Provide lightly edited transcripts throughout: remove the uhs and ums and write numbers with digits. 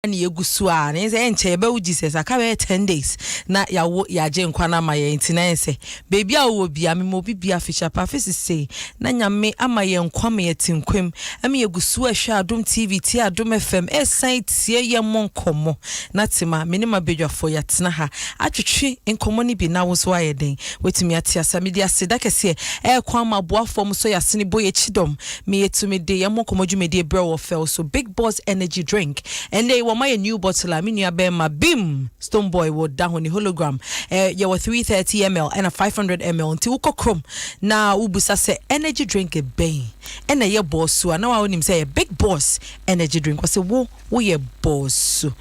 Na yɛgu so a, na yɛn sɛ ɛnkyɛ yɛbɛwo Jesus, aka bɛyɛ 10 days na yɛawo yɛagye nkwa no ama yɛn. Nti na yɛn sɛ baabi a wowɔ bia, mema obi bia afihyia pa afe sesei na Nyame ama yɛn nkwa ma yɛte nkwa mu, ɛma yɛgu so ɛhwɛ Adom TV, tie Adom FM, ɛsan tie yɛn mmɔ nkɔmmɔ. Na tema, me ne m'abadwafoɔ yɛatena ha atwetwe nkɔmmɔ no bi na wo nso woayɛ dɛn? Woatumi ate ase a? Mede aseda kɛseɛ ɛrekɔ ama aboafoɔ mo sɔ yɛn asene bɔ yɛn akyi dɔm ma yɛtumi de yɛn mmɔ nkɔmmɔ dwumadie brɛ wɔ fɛw so. Big Boss Energy Drink, ɛnnɛ yi wɔma yɛn new bottle a me nua bɛɛma Bim Stonebwoy wɔ da ho ne hologram. Eh, yɛwɔ 330ml ɛna 500ml nti wokɔ kurom na wobusa sɛ energy drink bɛn ɛna ɛyɛ bɔɔso a na wa wonim sɛ ɛyɛ Big Boss Energy Drink. Wɔse wo woyɛ bɔɔso.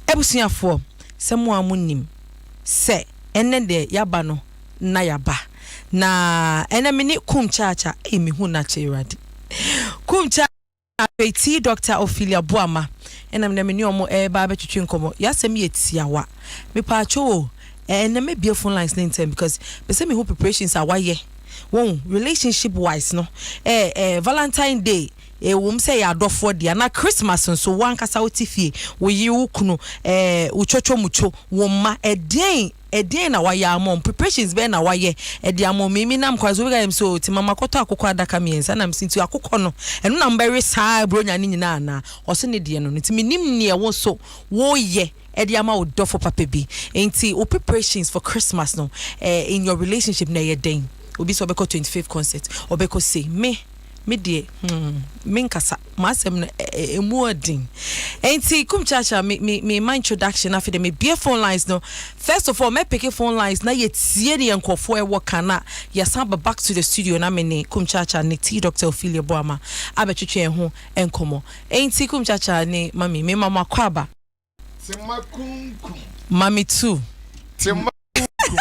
Abusuafoɔ, sɛ mo a monim sɛ ɛnnɛ deɛ yɛaba no na yɛaba. Na ɛnnɛ me ne Kum Chacha, ei mehu no akyɛ Awurade. Kum Chacha afei Tea Doctor Ophelia Boama ɛna me nɛ me ne ɔmo ɛreba abɛtwetwe nkɔmmɔ. Y'asɛm yɛ tiawa. Mepaakyɛw o, ɛnnɛ mɛbue phone lines no ntɛm because pɛ sɛ mehu preparations a wayɛ. Wohu, relationship wise no, ɛɛ ɛɛ Valentine day Ɛwom sɛ ɛyɛ adɔfoɔ dea, na Christmas nso, wo ankasa wote fie, wo yere, wo kunu, eh, wo twotwo-mutwo, wo mma, ɛdeɛn, ɛdeɛn na woayɛ ama wɔn? Preparations bɛn na woayɛ de ama wɔn? Me, me nam kwan so, obi ka kyerɛ me sɛ, oh, Tema, makɔtɔ akokɔ adaka mmiɛnsa, ɛna mese, nti akokɔ no, ɛno na mobɛwe saa Buronya no nyinaa anaa? Ɔse ne deɛ no no, nti mennim neɛ wo nso woyɛ de ama wo dɔfo papa bi. Nti wo preparations for Christmas no, eh, in your relationship no, ɛyɛ dɛn? Obi sɛ ɔbɛkɔ 25th concert, ɔbɛkɔ sei, me, Me deɛ hmm me nkasa m'asɛm no ɛmu ɔden nti Kumchacha me me me ma introduction afei de me bie phone lines no first of all mɛ peke phone lines na yɛ tie ne yɛ nkurɔfoɔ ɛwɔ ka na yɛsan ba back to the studio na me ne Kumchacha ne T Doctor Ophelia Boama abɛtwetwe yɛn ho nkɔmɔ nti Kumchacha ne mami me ma mo akɔ aba. Tema kunkum. Mami tu. Tema kunkum.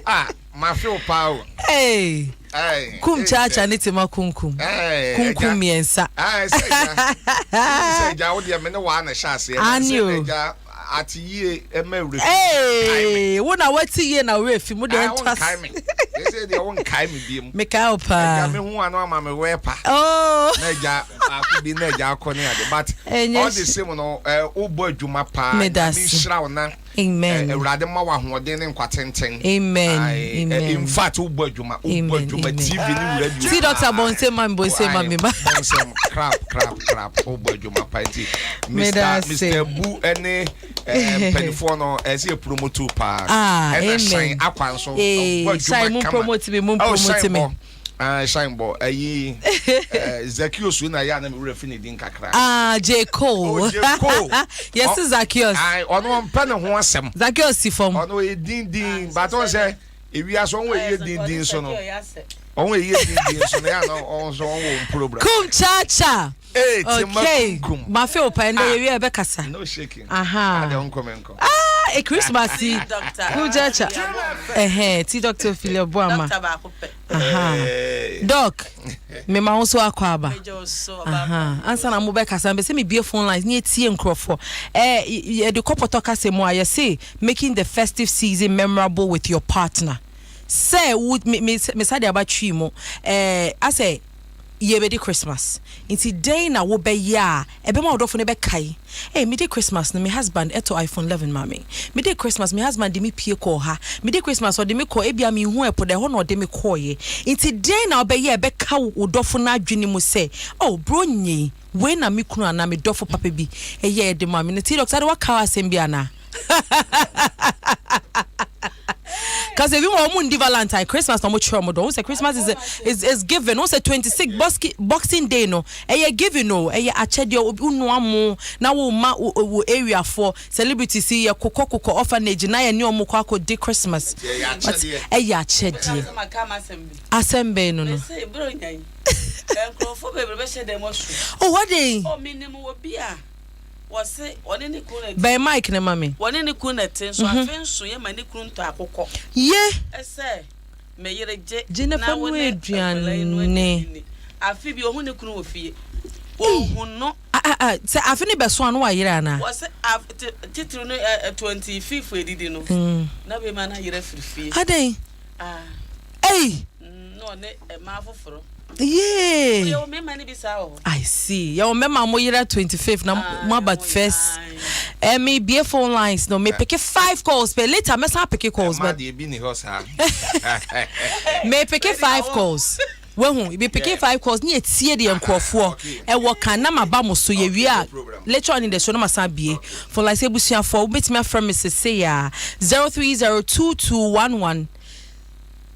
Ah, mafe wo paa o. Hey. Hey. Kum chacha ne tema kunkum. Hey, Kunkum mmiɛnsa. Ah, sɛ gya. Sɛ gya wo deɛ me ne waa na ɛhyɛ aseɛ. Ani o. Gya ate yie ɛma wura fi. Hey, wo na wate yie na wura fi mu deɛ ntwas. Wo nkae me. Sɛ deɛ wo nkae me biem. Mekae wo paa. Ɛgya me hu ano ama me wɛ pa. Oh. Na ɛgya baako bi na ɛgya akɔ ne ade but all the same no eh, wobɔ adwuma paa. Medase. Nyame nhyira wo na Amen. Eh, Awurade ma wo ahoɔden ne nkwa tenten. Amen. Aye, Amen. Eh, in fact wobɔ adwuma, wobɔ adwuma TV ne radio. Ti doctor bɔnsɛm ma mi bɔnsɛm ma mi ba. Bɔnsɛm crap crap crap wobɔ adwuma paa nti Mr. Mr. Bu ɛne eh, mpanimfoɔ no ɛsɛ yɛ promote paa. Ah, ɛna amen. hyɛn akwa nso. Eh, ɔbɔ adwuma hyɛn mu kama. promote me mu Oh, promote hyɛn me. bɔ. Ah, hyɛn bɔ. Ayi, eh, Zacchaeus na yɛ a na me werɛ fi ne din kakra. Ah, J. Cole. Oh, J. Cole. Yɛsi Zacchaeus. Ayi, ɔno ɔmpɛ ne ho asɛm. Zacchaeus si fam. Ɔno ɔyɛ dindin, but ɔn sɛ ewiase ɔn wɔ ɛyɛ dindin so no. Ɔn wɔ ɛyɛ dindin so no, yɛ ana ɔn so ɔn wɔ mpuro bra. Kum cha cha. Ee, tema Okay. kunkum. Mafe wo pa ɛndɛ Ah. yɛ wie ɛbɛ kasa. No shaking. Aha. Ade ɔnkɔ me nkɔ. Ah, e Christmas yi. Kum cha cha. Ɛhɛn, ti Dr. Ophelia Boama. Doctor baako pɛ. Aha. Hey. Doc, me ma wo so akɔ aba. Megye wo so ɔbaa pa. Aha. Ansa na mo bɛ kasa, mbɛ sɛ me bie phone lines ne etie nkurɔfoɔ. Eh, yɛde kɔ pɔtɔ kasa mu a yɛse making the festive season memorable with your partner. Sɛ wo me me me sa de aba twi mu. Eh, asɛ Yɛrebɛdi Christmas, nti dɛn na wobɛyɛ a ɛbɛma wo dɔfo no bɛkae? Ei, medi Christmas no, me husband tɔ iPhone 11 maa me. Medi Christmas, me husband de me pue kɔɔ ha. Medi Christmas, ɔde me kɔɔ, ebia minhuu ɛpo da, ɛhɔ na ɔde me kɔeɛ. Nti dɛn na wobɛyɛ a ɛbɛka wo dɔfo no adwene mu sɛ, Oh, Buronya yi, wei na me kunu anaa me dɔfo papa bi yɛeɛ de maa me no? Nti Doctor, ade woaka asɛm bi anaa? Cause ebi mu wɔn ndi Valentine, Christmas na wɔn kyerɛ wɔn dɔ. Wɔn sɛ Christmas is is is given. Wɔn sɛ 26 Boxing Day no ɛyɛ giving o, ɛyɛ akyɛdeɛ. Obi nua mo na wo ma wo wo area foɔ celebrities yi yɛ kokɔ kokɔ orphanage na yɛ ne wɔn kɔ akɔ di Christmas. Ɛyɛ But akyɛdeɛ. ɛyɛ akyɛdeɛ. Meka sɛ maka m'asɛm bi. Asɛm bɛn no no? Mese Buronya yi, nkurɔfoɔ bebree bɛhyɛ dɛm asu. Oh, what day? Oh, menim obi a. Wɔse ɔne ne kunu na ɛte. Bɛn mic no ma me. Wɔne ne kunu na ɛte nso afe nso yɛ ma ne kunu ntɔ akokɔ. Ye. Sɛ me yere gye Gye na na fa wo noa ne akwadaa yi noa aduane. aduane nni. Afe bi ɔhu ne kunu wɔ fie. Ɔhu no. Ah ah ah sɛ afe no bɛso a na wayere anaa? Wɔse af te titiriw no ɛ ɛ 25 adidi no na bɛma no ayere afiri fie. Adɛn? Ah. Ei! Na ɔne mmaa foforɔ. Yee. Yɛwɔ mmarima no bi saa wɔ hɔ. I see. Yɛwɔ mmarima a wɔyera 25th na Ah, mo aba wɔyera, first. aye. Eh, me bie phone lines no. Me pick five calls but later me san pick calls Ɛma but deɛ bi ni hɔ saa. me pick five calls. Wehu, me pick five calls ne etie deɛ nkurɔfoɔ ɛwɔ kan na ma ba mo so yɛ wie a no problem. later on in the show na ma san bie. Phone lines ebusuafoɔ wobɛtumi afrɛ me sese ya 0302211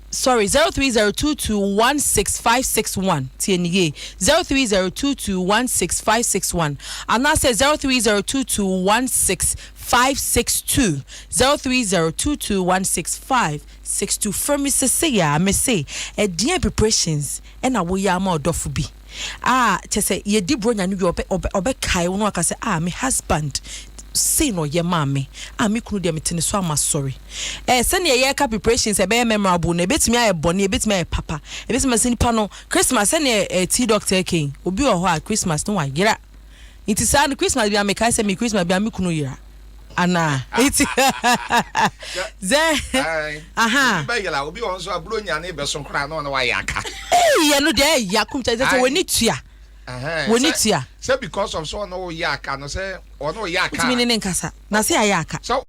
sorry 0302216561 tie ne yie 0302216561 anaasɛ 0302216562 0302216562 frɛ me sese a mese ɛdeɛn preparations ɛna woyɛ ama ɔdɔfo bi a kyɛ sɛ yɛdi bronya no wie ɔbɛ ɔbɛ ɔbɛkae wo no aka sɛ ah, me husband sei na ɔyɛ maa me a me kunu deɛ mete ne so ama sɔre. Sɛnea yɛreka preparations ɛbɛyɛ memorable no, ebɛtumi ayɛ bɔne, ebɛtumi ayɛ papa, ebɛtumi ayɛ sɛ nipa no Christmas sɛnea tea doctor kɛn obi wɔ hɔ a Christmas no wayera nti saa no Christmas bi a mekae sɛ me Christmas bi a me kunu yera anaa nti zɛ Aye. Aha. Obi bɛyera, obi wɔ hɔ nso aburo nyane bɛso koraa na ɔne wayɛ aka. Ee, yɛ no deɛ ɛya kum kyɛ sɛ Aye. w'ani tua Ɛhɛn, w'ani tua. Sɛ because of sɛ ɔne woyɛ aka no, sɛ ɔne woyɛ aka wotumi ne ne nkasa na sɛ ayɛ aka. Sɛ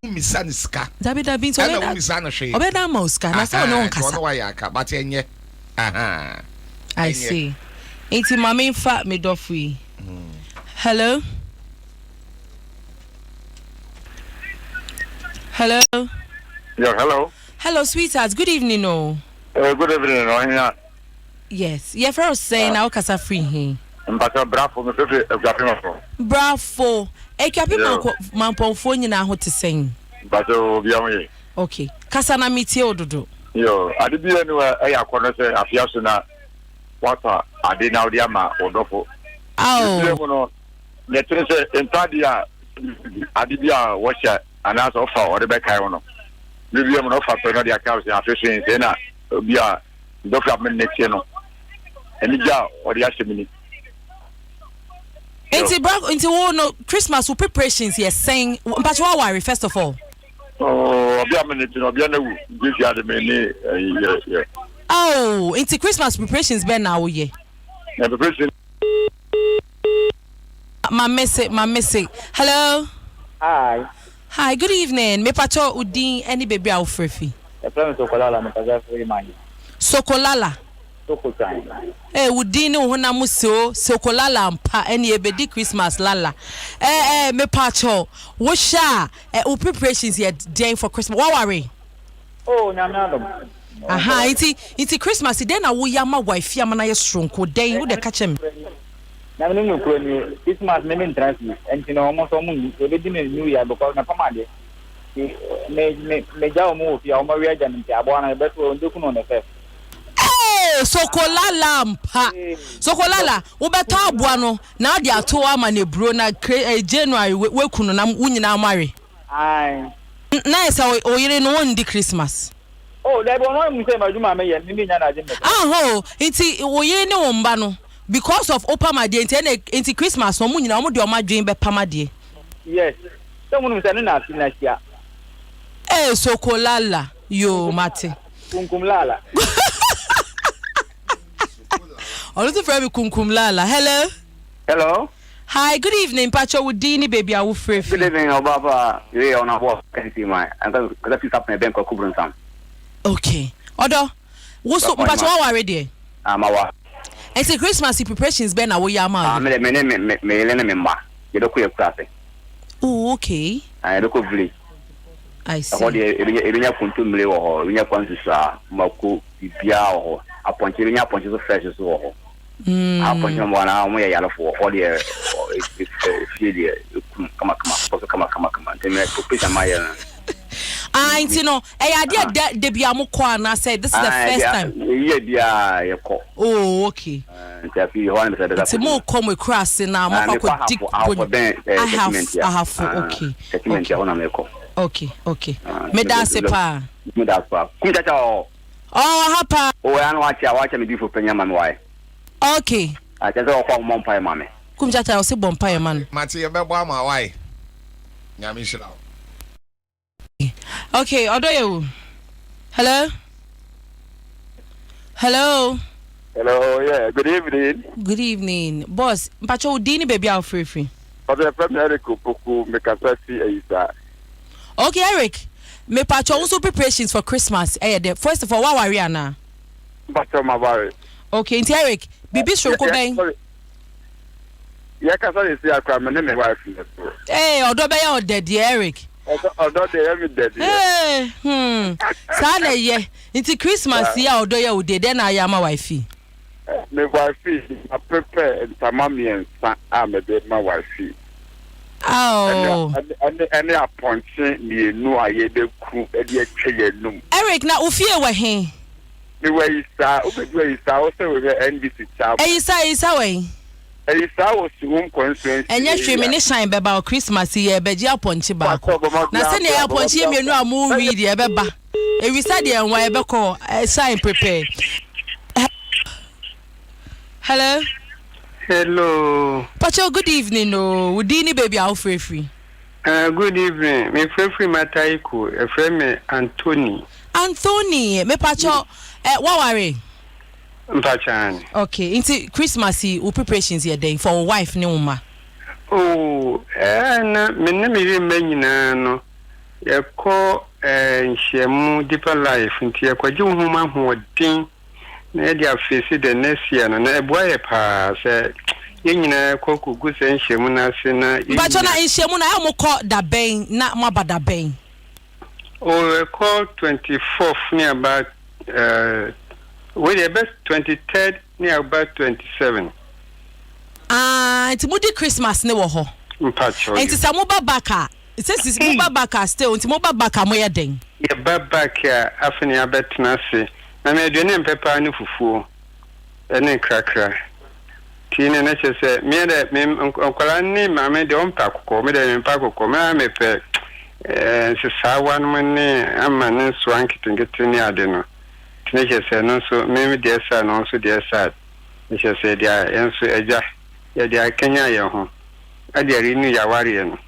womisa ne sika Dabi dabi, nti ɛna ɔbɛda womisa no hwee. Ɔbɛda ama wo sika na sɛ ɔne wo Aha, nti nkasa. ɔne wayɛ aka but ɛnyɛ. Aha. I Ɛnyɛ. see. Nti ma memfa me dɔfo yi. Hello. Hello. Yeah, hello. Hello, sweetheart. Good evening, oh. Good evening. Ɔhena. Yes. Yɛfrɛ wo sɛn na wokasa firi he? Mpatɔ brafo me fefe Akuape Mafo. Brafo. Akuape Yo. Mampɔnfoɔ nyinaa ho te sɛn? Mpatɔ obi ho ye. Okay. Kasa na metie wo dodo. Yo, ade bi anu a ɛyɛ akɔnɔ sɛ afia so na watɔ ade na wode ama wo dɔfo. Ao. Ebia mu no, nea ɛkyerɛ sɛ ntade a ade bi a wɔhyɛ anaasɛ ɔfa a ɔde bɛkae wo no. Bere bi mu no ɔfa pɛ na ɔde akae wo sɛ afe so yi sɛ na obi a dɔfo a mene ne teɛ no anigye a ɔde ahyɛ me ni. Nti bra, nti wo no Christmas wo preparations yɛ sɛn? Mpakyɛ waware first of all? Oh, ɔbea me ne te no, ɔbea no awu. Nti fia de me ne ɛyi yɛ yɛ. Oh, nti Christmas preparations bɛn na woyɛ? Na preparation Ma mese, ma mese. Hello. Hi. Hi, good evening. Mepakyɛ wo din ne baabi a wofrɛ fi. Yɛfrɛ me Sokolala, mekasa firi Manyi. Sokolala. Sokotwan. Eh, wo din ne wo honam se o, Sokolala ampa, ɛne ebedi Christmas lala. Eh, eh, mepakyɛ wo hyɛ a, eh, wo preparations yɛ dɛn for Christmas? Waware? Oh, Nyame adom. Aha, nti Christmas dɛn na woyɛ ama wife ama na yɛ soronko? Dɛn wo de ka kyerɛ me? Nyame ne nokura nie, Christmas me me ntena fie, ɛnti no ɔmo nso ɔmo nni, yɛbɛdi no New Year because mɛpam adeɛ. Nti me me megya ɔmo wɔ fie a ɔmo awie agya no nti aboa no yɛbɛto ɔmo bɛku no on the first. Ee, Sokolala ampa. Sokolala, wobɛtɔ aboa no na wode ato hɔ ama no aburo na kre eh, January we- woaku no na wo nyinaa moawe. Ae. Na ayɛ sɛ wo yere no wɔndi Christmas. Oh, dabi, ɔno anim sɛ m'adwuma a meyɛ no, me mennya no agye mmɛbɛ. Aho, nti wo yere ne wo mba no because of wopam adeɛ nti ɛna nti Christmas no ɔmo nyinaa ɔmo de ɔmo adwene bɛpam adeɛ. Yes, sɛ monim sɛ ɛno na afe no ahyia. Ee, Sokolala, yoo mate. Kunkum Lala. Ɔno nso frɛ me Kunkum Lala. Hello. Hello. Hi, good evening. Pacho, wo din ne baabi a wofrɛ fi. Good evening, Obapa. Yeah, on abo can see my. I'm going to stop my bank or Kubrun. Okay. Odo, wo so mpacho waware deɛ? Ah, mawa. Nti Christmas preparations bɛn na woyɛ ama Ah, me me ne me me me ne me mma. Yɛbɛkɔ yɛ kura. Oh, okay. Ah, yɛbɛkɔ village. I see. Ɛhɔ deɛ ebinya kontommire wɔ hɔ, ebinya kwansusu mako, biribiara wɔ hɔ. Apɔnkye, ebinya apɔnkye so fresh so wɔ hɔ. Apɔnkye no na wɔn yɛ yarefoɔ. Hɔ deɛ efie deɛ ekum kama kama, kɔ so kama kama kama. Nti mɛ preparation ma yɛ no. Ah, nti no, ɛyɛ adeɛ da da bi a mokɔ anaasɛ this is the first time? Yiyɛ biara yɛkɔ. Oh, okay. Nti afi hɔ na bɛsɛ Nti mokɔ mo ekura ase na mokɔ akɔ di Ahafo bɛn Ahafo, Ahafo, okay. Settlement ɛhɔ na mekɔ. Okay. Meda ase paa. Meda ase paa. Kum chacha ɔ. Ɔ ha paa. O ya no wakyɛ wakyɛ me difo panya ma me wae. Okay. Akyɛ sɛ ɔkɔ ɔmɔ mpae ma me. Kum chacha ɔse bɔ mpae ma no. Mate, yɛbɛbɔ ama wae. Nyame nhyira wo. Okay, ɔdɔ yɛ wo. Hello? Hello? Hello, yeah, good evening. Good evening. Boss, mpakyɛ wo din ne baabi a wofrɛ firi? Ɔsɛ yɛfrɛ me Eric Opoku, mekasa fi Ayisa. Okay, Eric, mepakyɛ wo nso preparations for Christmas ɛyɛ dɛ. First of all, woaware anaa? Mpakyɛ maware. Okay, nti Eric, biribi soronko bɛn? Yɛkasa sisi akora me ne me wife ne so. Ee, ɔdɔ bɛyɛ ɔdɛ deɛ Eric. Ɔdɔ deɛ ɛyɛ me dɛ deɛ. Ee, hmm, saa na ɛyɛ. Nti Christmas yi a ɔdɔ yɛ wo deɛ, dɛn na ayɛ ama wife yi? Me wife yi, ma prepare ntama mmiɛnsa a mede ma wife yi. Oh. Ɛne ɛne apɔnkye mmienu a yɛbɛku de atwa yɛn anum. Eric, na wo fie wɔ he? Mewɔ Ayisaa, wobɛdu Ayisaa, wo sɛ wohwɛ NDC chairman. Ayisaa, Ayisaa wɔ he? Ayisaa wɔ Suhum constituency Ɛnyɛ hwee, me ne Shine bɛba o, Christmas yi yɛrebɛgye apɔnkye baako. Na sɛnea ɛyɛ apɔnkye yɛ mmienu a mo wi deɛ ɛbɛba. Ewisa deɛ nwa yɛbɛkɔ hɔ. Shine prepare. Hello. Hello. Pacho, good evening o. Wo din ne baabi a wofrɛ firi? Good evening, me frɛ firi Mataheko, yɛfrɛ me Anthony. Anthony, me pacho, eh, waware? Mpacho aane. Okay, nti Christmas yi wo preparations yɛ dɛn for wo wife ne wo mma? Oh, eh, na me ne me yere mma nyinaa no, yɛkɔ eh, nhyiamu Deeper Life, nti yɛkɔgye honhom ahoɔden na yɛde afeesi the next year no, na ɛboa yɛ paa sɛ yɛn nyinaa kɔ kɔgu saa nhyiamu no ase na yɛn Mpakyɛ na nyinaa. nhyiamu no ayɛ mo kɔ da bɛn na mo aba da bɛn? Oh ɛkɔ 24th ne aba eh, wei deɛ ɛbɛ 23rd ne aba 27. Ah nti mo di Christmas ne wɔ hɔ? Mpakyɛ Nti sɛ mo ba back a, sɛ sisi mo ba back a still nti mo ba back a mo yɛ dɛn? Yɛba back a afei na yɛabɛtena ase. Na me aduane a mepɛ paa ne fufuo ne nkrakra. Nti na na kyerɛ sɛ me dɛ me nkwadaa ne maame deɛ ɔmpɛ akokɔ, me deɛ mempɛ akokɔ. Me ara mepɛ eh, nsesaawa nom ne ama ne nsoa nketenkete ne ade no. Nti na kyerɛ sɛ ɛno nso me deɛ saa na ɔno nso deɛ saa. Na kyerɛ sɛ yɛde a yɛn nso agya yɛde akanyan yɛn ho de arenew yɛn awareɛ no.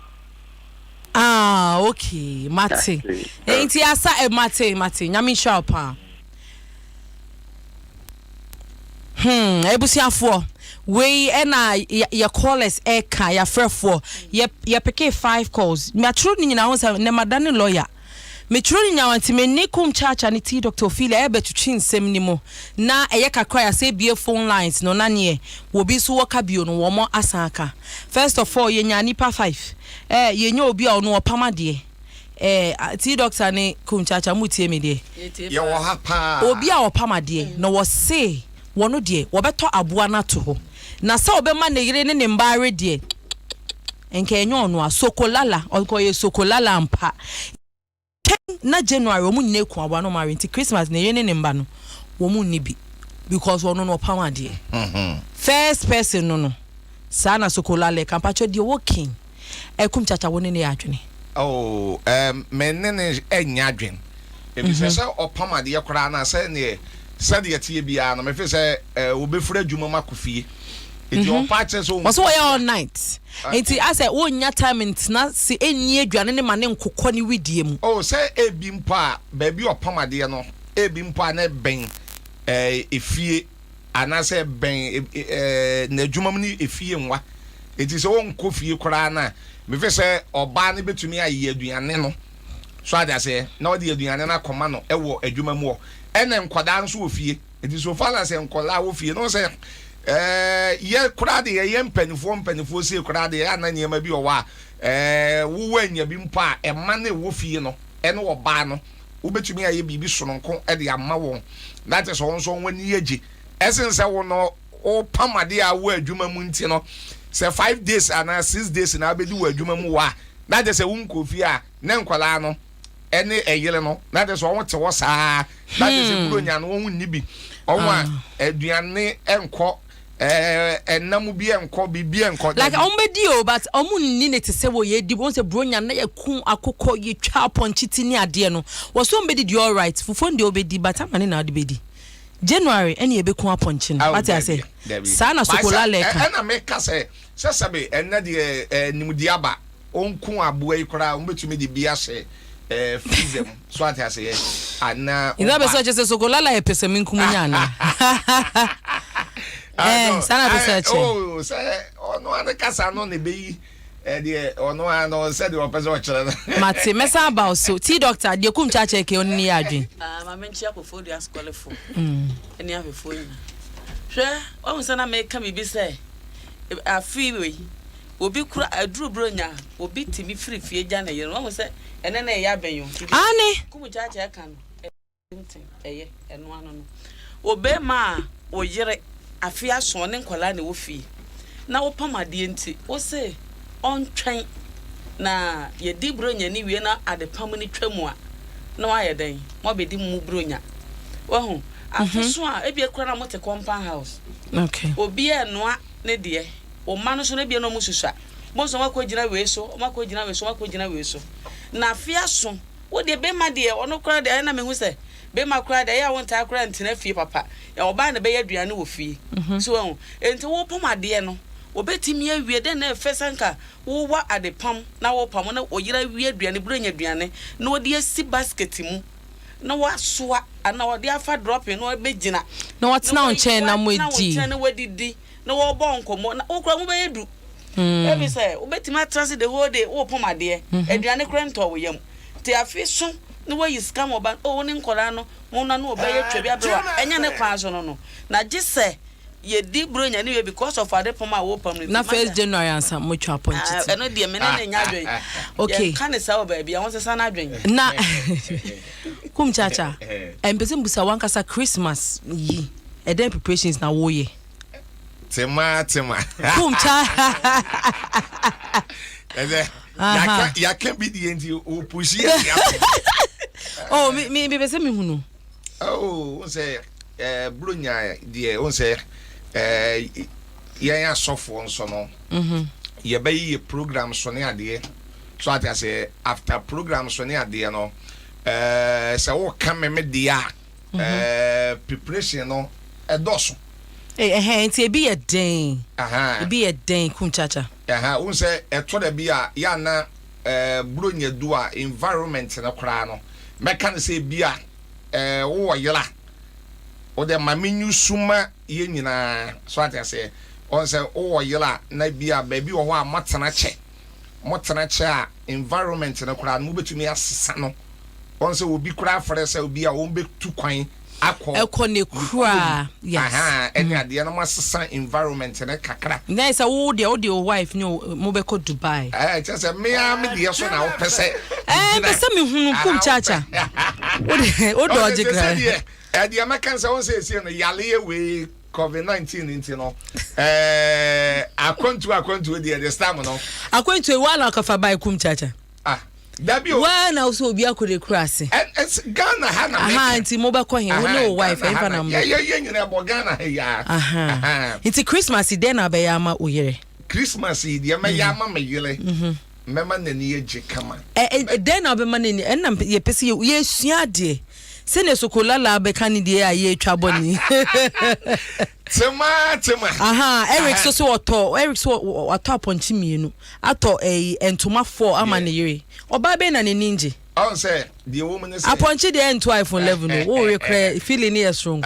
Ah okay mate nti asa eh, mate mate nyame nhyira wo paa hmm abusuafoɔ wei ɛna yɛ callers ɛka yɛafrɛfoɔ yɛ yɛpeke five calls matwerɛ ne nyinaa ho sɛ nnɛ mada ne lawyer Metwerɛ no nyawa nti me ne Kum Chacha ne Tea Doctor Ophelia ɛrebɛtwetwe nsɛm no mu na ɛyɛ kakra a yɛasan abue phone lines no na neɛ wɔbi nso wɔ ka bio no wɔn asan aka. First of all yɛnyaa nnipa five eh, yɛnya obi a ɔno ɔpam adeɛ eh, Tea Doctor ne Kum Chacha motie me deɛ? Yɛwɔ ha paa. Obi a ɔpam adeɛ na wɔse wɔno deɛ wɔbɛtɔ aboa no ato hɔ na sɛ ɔbɛma ne yere ne ne mma awe deɛ Nka ɛnyɛ ɔno a, Sokolala, nka ɔyɛ Sokolala ampa. Twɛn na January wɔn nyinaa aku aboa na wɔn awe nti Christmas ne yere ne ne mma no wɔn nni bi because ɔno no ɔpam adeɛ. First person no no saa na Sokolala ɛka mpakyɛ deɛ ɔwɔ king ɛkum kyakya wo ne ne yɛ adwene. Oh, um, me ne ne ɛnyɛ adwene. Efisɛ sɛ ɔpam adeɛ koraa no a, sɛdeɛ sɛdeɛ ɛteɛ biara no, mefe sɛ wɔbɛfiri adwuma mu akɔ fie. Nti ɔpa akyerɛ sɛ Ɔsɛ wɔyɛ all night. Nti asɛ wonnya time ntena se ɛnni aduane ne ma ne nkokɔ ne widie mu. Oh, sɛ ebi mpo a, baabi a ɔpam adeɛ no, ebi mpo a na ɛbɛn efie. anaasɛ ɛbɛn n'adwuma mu ne efie nwa. Enti sɛ ɔnkɔ fie koraa no a, mefe sɛ ɔbaa no bɛtumi ayɛ aduane no. So ate aseɛ? Na ɔde aduane no akɔma no wɔ adwuma mu hɔ. Ɛna nkwadaa nso wɔ fie. Enti so far as nkwadaa wɔ fie no, sɛ yɛ koraa de yɛyɛ mpanimfoɔ mpanimfoɔ sei koraa de yɛ ana nneɛma bi wɔ hɔ a wowɔ anya bi mpo a ɛma no ɛwɔ fie no ɛne ɔbaa no wobɛtumi ayɛ biribi sononko de ama wɔn na kyerɛ sɛ wɔn nso wɔn ani agye ɛsen sɛ wo no wopam adeɛ a wɔ adwuma mu nti no sɛ 5 days anaa 6 days na abɛdi wɔ adwuma mu wɔ a na kyerɛ sɛ wonkɔ fie a ne nkwadaa no ɛne ɛyere no na kyerɛ sɛ wɔn te hɔ saa na kyerɛ sɛ buronya no wɔn nni bi wɔn a aduane nkɔ ɛnam bi nkɔ biribi nkɔ. Like ɔmo bɛ di o but ɔmo nni ne te sɛ wɔ yɛ di wɔn sɛ buronya na yɛ kun akokɔ yɛ twa apɔnkye ti ne adeɛ no wɔ so ɔmo bɛ di deɛ alright fufuo no deɛ ɔbɛ di but ama ne na ɔde bɛ di January ɛne yɛ bɛ kun apɔnkye no wate ase saa na sokola lɛ ka. Ɛna meka sɛ sɛ sɛbe ɛnɛ deɛ nimdeɛ aba ɔnku aboa yi koraa wɔn bɛtumi de bi ahyɛ freezer mu so ate aseɛ. anaa Nti na wo bɛ sɛ ba. ɔkyɛ sɛ sokolala yɛ pɛsɛmenkominya anaa? Ah, Eh, no. saa na pɛ sɛ Ah, ɛkyɛ. oh, sɛ ɔno ano kasa no na ɛbɛyi ɛdeɛ ɔno ano sɛdeɛ ɔpɛ sɛ ɔkyerɛ no. Mate, mɛsan aba wo so. Tea doctor, deɛ kum kyakyɛ ke ɔno ne yɛ adwen. Ah, ma menkyia Koforidua asukɔlefo ne ahwɛfoɔ nyinaa. Hwɛ, wahu sɛ na meka biribi sɛ afe wei obi kura aduru buronya a obi tumi firi fie gya ne yere no. Wahu sɛ ɛnɛ na ɛyɛ abɛn o. Nti deɛ Aane. kum kyakyɛ ka no, Nti ɛyɛ ɛno ano no. Obarima a wo yere afe ason ɔne nkwadaa na ɛwɔ fie na wopam adeɛ nti wo se ɔntwɛn na yɛdi buronya no wie na adepam no twa mu a na wayɛ dɛn? Moabɛdi mo buronya. Wahu? Afe so a ebia koraa na mote compound house. Okay. Obiara renoa ne deɛ. Wo mma no nso no ebia na wɔsusua. Wobɛhu sɛ wɔakɔgyina wei so, wɔakɔgyina wei so, wɔakɔgyina wei so. Na afe aso Wo deɛ bɛma deɛ ɔno koraa deɛ ɛyɛ na mehu sɛ bɛma koraa deɛ ɛyɛ a wontaa koraa ntena fie papa ɔbaa na bɛyɛ aduane wɔ fie so wahu enti wopam adeɛ no wɔbɛtumi awie dɛn na ɛfɛ sɛ nka wowa adepam na wopam na ɔyere awie aduane berɛ nya aduane na ɔde asi basket mu na wasoa anaa ɔde afa dropping na ɔbɛgyina Na watena wo nkyɛn na watena wo moadi. nkyɛn na wadidi na wɔrebɔ nkɔmmɔ na wo koraa mobɛyɛ du. Ebi sɛ wobɛtumi atena ase the whole day worepam adeɛ, aduane koraa ntɔɔ wo yam. Nti afe so na woayi sika ma ɔba no, oh wo ne nkwadaa no mo na na ɔbɛyɛ twa bi abrɛ wo a, ɛnyɛ ne kwan so no no. Na gye sɛ yɛdi Buronya no wie because of adepam a worepam no nti. Na first Masa, January ansa moatwa apɔnkye ah, ti. ɛno deɛ me ne no nyɛ adwen. Okay. Yɛnka ne saa wɔ baabi a, wɔnsesa n'adwen. Na Kum Chacha, mpɛ sɛ mbusa wankasa Christmas yi, ɛdɛn preparations na woyɛ? Tema tema. Kum cha. Ɛsɛ yaka yaka bi deɛ nti o pusi yɛ ti ato. Oh mi mi mi bɛ sɛ mi hunu. Oh n sɛ ɛɛ buronya deɛ n sɛ ɛɛ yɛn asɔfoɔ nso no. Mhm. Yɛbɛyi yɛ program so ne adeɛ so ate aseɛ after program so ne adeɛ no ɛɛ sɛ wɔka mɛmɛ deɛ a. Ɛɛ preparation no ɛdɔɔso. Ee ɛhɛn nti ebi yɛ den. Ebi yɛ den kum chacha. Ɛhɛn wohu sɛ ɛtɔ da bi a yɛ ana ɛɛ buronya du a environment no koraa no mɛka no sɛ ebi a ɛɛ wowɔ yere a wode ma me nyusu ma yɛn nyinaa so ate aseɛ wɔn sɛ wowɔ yere a na ebi a baabi wɔ hɔ a moatena kyɛ motena kyɛ a environment no koraa no mobɛtumi asesa no Wɔn sɛ obi koraa frɛ sɛ obi a wɔn bɛtu kwan akɔ Ɛkɔ ne kura yes. Ahaa ɛne adeɛ na mo asesa environment no kakra. Na sɛ wo deɛ wo de wo wife ne mo bɛkɔ Dubai. Ɛɛ kyerɛ sɛ me ara me deɛ so na wopɛ sɛ. Ɛɛ mpɛ sɛ me hunu kum chacha. Wo de wo dɔɔgye kra. Sɛ deɛ ɛdeɛ mɛka sɛ wɔn sɛ esie no yaleɛ wei covid 19 nti no ɛɛ akwantuo akwantuo deɛ this time no. Akwantuo wa na akɔfa baa kum chacha. Ah, dabi o. Waa na wosɛ obi akɔ de kura ase. Ɛ ɛ Ghana ha na mɛka. Aha nti mo bɛkɔ he wo ne wo wife ɛnfa na mo. Yɛ yɛ yɛ nyina ɛbɔ Ghana ha yi ara. Aha nti Christmas yi dɛn na abɛyɛ ama wo yere? Christmas yi deɛ mɛyɛ ama me yere mɛma n'ani agye kama. Ɛ ɛ dɛn na wobɛma n'ani ɛnna yɛpɛ sɛ yɛsua adeɛ sɛdeɛ Sokolala bɛka ne deɛ a yɛretwa bɔ ne. Tema tema. Aha Eric so so ɔtɔ Eric so watɔ apɔnkye mmienu atɔ ɛyi eh, ntoma fɔ ama ne yere ɔbaa bɛn na n'ani ngye. Ɔn sɛ deɛ wɔ mu ne sɛ. Apɔnkye deɛ ɛnto iPhone 11 o wo we korɛ feeling ne yɛ soronko.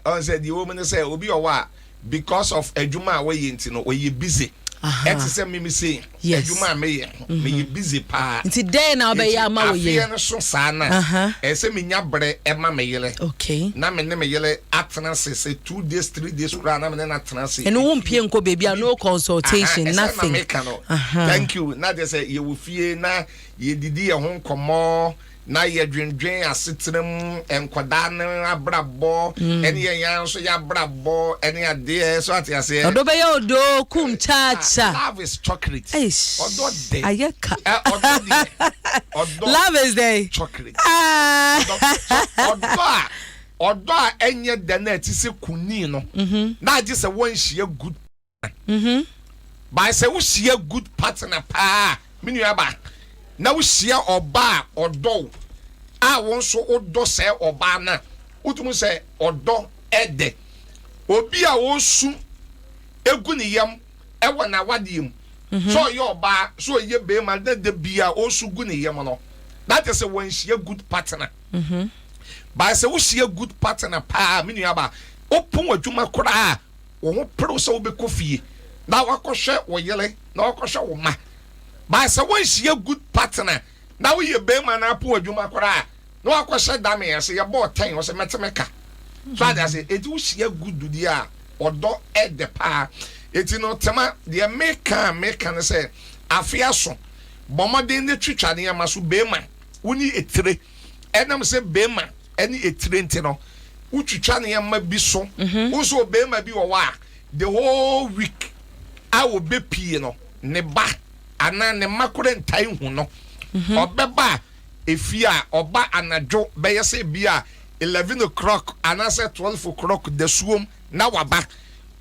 Ɔn sɛ deɛ wɔ mu ne sɛ obi ɔwɔ a because of adwuma a wɔyɛ nti no ɔyɛ busy. Ɛte sɛ mimi sei adwuma a meyɛ meyɛ busy paa. Nti dɛn na wobɛyɛ ama wo yere? Afeɛ no so saa na ɛsɛ menya berɛ ɛma me yere. Na me ne me yere atena ase sɛ 2 days 3 days koraa na me ne no atena ase. Ɛno wo mpie nkɔ baabi a no consultation nothing. Ɛsɛ na meka no. Thank you. Na kyerɛ sɛ yɛwɔ fie na yɛdidi yɛn ho nkɔmmɔ na yɛdwendwen asetena mu nkwadaa no abrabɔ ɛne yɛn yɛn nso yɛ abrabɔ ɛne adeɛ so ate aseɛ. Ɔdɔ bɛyɛ ɔdɔ kum chacha. Love is chocolate. Ɔdɔ de. Ayɛ ka. Ɔdɔ deɛ. Ɔdɔ. Love is the. Chocolate. Ɔdɔ a ɔdɔ a ɛnyɛ dɛ na ɛte sɛ kunni no na agye sɛ wɔnhyia good partner. By sɛ wohyia good partner paa me nua ba na wohyia ɔbaa a ɔdɔ wo a wo nso wodɔ sɛ ɔbaa no a wotumi sɛ ɔdɔ ɛdɛ. Obi a ɔresu egu ne yam ɛwɔ n'awadeɛ mu sɛ ɔyɛ ɔbaa sɛ ɔyɛ barima na da bi a ɔresu gu ne yam no na kyerɛ sɛ wɔnhyia good partner. But sɛ wohyia good partner paa, me nua ba, wopon w'adwuma koraa a, wo ho pere wo sɛ wobɛkɔ fie na wakɔhwɛ wo yere na wakɔhwɛ wo mma. But sɛ wonhyia good partner na woyɛ bɛrima na apon adwuma koraa a, na wakɔhyɛ dame ase, yɛbɔɔ tɛn, ɔsɛ mɛte me ka. So ade ase, eti wohyia good deɛ a, ɔdɔ ɛdɛ paa. Eti no, tema, deɛ meka a meka ne sɛ, afe aso, bɔ mmɔden ne twitwa nneɛma so, bɛrima, wo ne etire. Ɛnam sɛ bɛrima ne etire nti no, wotwitwa nneɛma bi so. Wo nso bɛrima bi wɔ hɔ a, the whole week a wɔbɛpie no, ne ba anaa ne mma koraa ntae nhu no. Ɔbɛba a, efie a, ɔba anadwo bɛyɛ sɛ bi a 11 o'clock anaasɛ 12 o'clock dasuom na waba.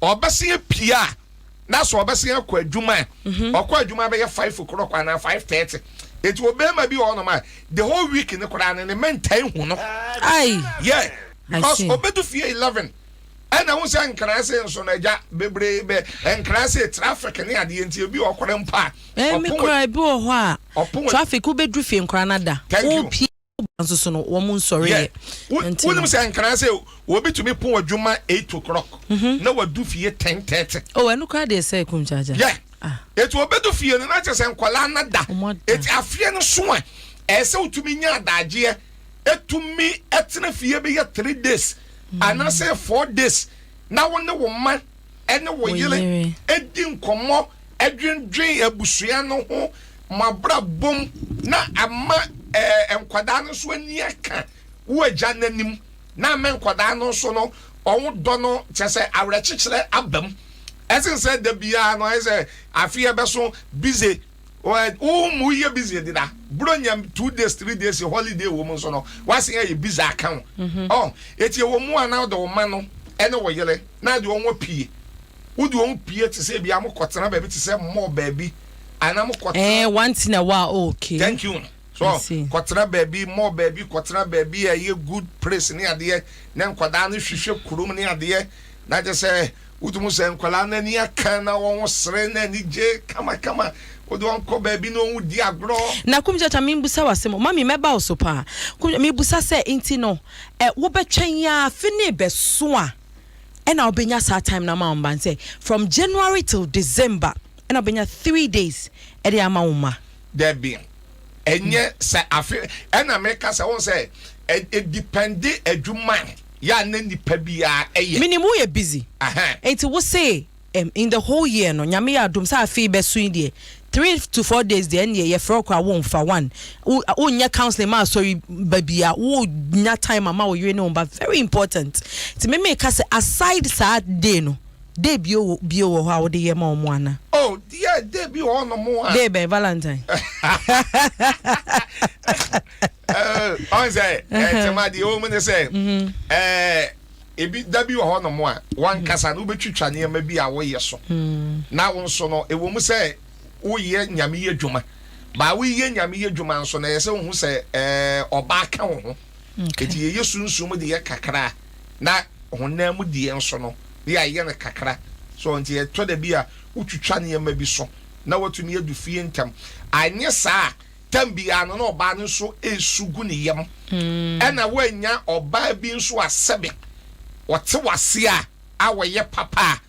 Ɔbɛsen apue a, na sɛ ɔbɛsen akɔ adwuma a, ɔkɔ adwuma bɛyɛ 5 o'clock anaa 5:30. Eti ɔbɛrima bi wɔ hɔnom a, the whole week ne koraa no, ne mma ntae nhu no. Ai! Yeah, I because see. ɔbɛdu fie 11. Ɛna wo sɛ nkran se nso no agya bebree bɛ nkran se traffic ne adeɛ nti ebi wɔ kora mpo a Eh, me ɔpon koraa ebi wɔ hɔ a ɔpon traffic wobɛduru fie nkoraa no ada. Thank you. Wopie ba nso so no wɔn nsɔre Yeah. yɛ. Wo- Nti wonim no. sɛ nkran sɛ obi tumi pon adwuma 8 o'clock na wadu fie 10:30. Oh, ɛno koraa deɛ sɛ kum kyagya. Yeah. Ah. Eti obedu fie no na kyerɛ sɛ nkwadaa no da. Ɔmo ada. Eti afeɛ no so a ɛyɛ sɛ wotumi nya adagyeɛ etumi ɛtena fie bɛyɛ 3 days anaasɛ 4 days na wo ne wo mma ɛne wo Wo yere yere. edi nkɔmmɔ, ɛdwendwen abusua no ho, mo abrabom, na ama nkwadaa no nso ani aka wo agya n'anim, na ama nkwadaa no nso no ɔwo dɔ no kyerɛ sɛ awerɛkyekyerɛ aba mu. Ɛsen sɛ da biara no ayɛ sɛ afei ɛbɛso busy, wo mu yɛ busy deda buronya 2 days, 3 days holiday wɔ mu nso no wasen ayɛ busy aka wo. Ɔ eti ɛwɔ mu a na wode wo ma no ɛne wo yere na de wɔn pie, wode wɔn pie te sɛ ebi a mo kɔtena baabi te sɛ mall baabi anaa mo kɔtena Eh, once in a while, okay. Thank you. So I see. kɔtena baabi mall baabi, kɔtena baabi a ɛyɛ good place ne adeɛ, na nkwadaa no hwehwɛ kurom ne adeɛ, na kyɛ sɛ wotumi sɛ nkwadaa no ani aka na wɔn sere na ani gye kamakama. Wode wɔn kɔ baabi na wɔn di agorɔ. Na kum kyakya, membusa w'asɛm o. Mami, mɛba wo so paa. Kum, mebusa sɛ nti no ɛ wobɛtwɛn a afe ne bɛso a ɛna wobɛnya saa time no ama wo mba, sɛ from January till December ɛna wobɛnya 3 days ɛde ama wo mma? Dabi, ɛnyɛ sɛ afe ɛna meka sɛ wɔn sɛ ɛdepend adwuma yɛ a na nipa biara ɛyɛ. Menim woyɛ busy. Nti wo se in the whole year no, Nyame yɛ adom sɛ afei bɛso yi deɛ, 3 to 4 days deɛ, ɛneɛ yɛfrɛ wo koraa womfa one, wonyɛ counseling ma asɔre ba bia, wonya time ama wo yere ne wo ba, very important. Nti me meka sɛ aside saa day no, day bio bio wɔ hɔ a wode yɛ ma ɔmo ana? Oh yeah, day bi wɔ hɔnom a Day bɛn? Valentine? Ɔn sɛ ɛtɛma deɛ ɛwɔ mu ne sɛ ebi da bi wɔ hɔnom a wankasa no wobɛtwitwa nneɛma bi a woyɛ so, na wo nso no ɛwɔ mu sɛ woyɛ Nyame yɛ adwuma baa, woyɛ Nyame yɛ adwuma nso na ɛyɛ sɛ wohu sɛ ɔbaa ka wo ho. Eti yɛyɛ sunsum de yɛ kakra na honam mu deɛ nso no ne yɛayɛ no kakra so. Nti ɛtɔ da bi a wotwitwa nneɛma bi so na watumi adu fie ntɛm. Anyɛ saa a, tam biara no na ɔbaa no nso esu gu ne yam, ɛna woanya ɔbaa bi nso a sɛbe ɔte wase a wɔyɛ papa a,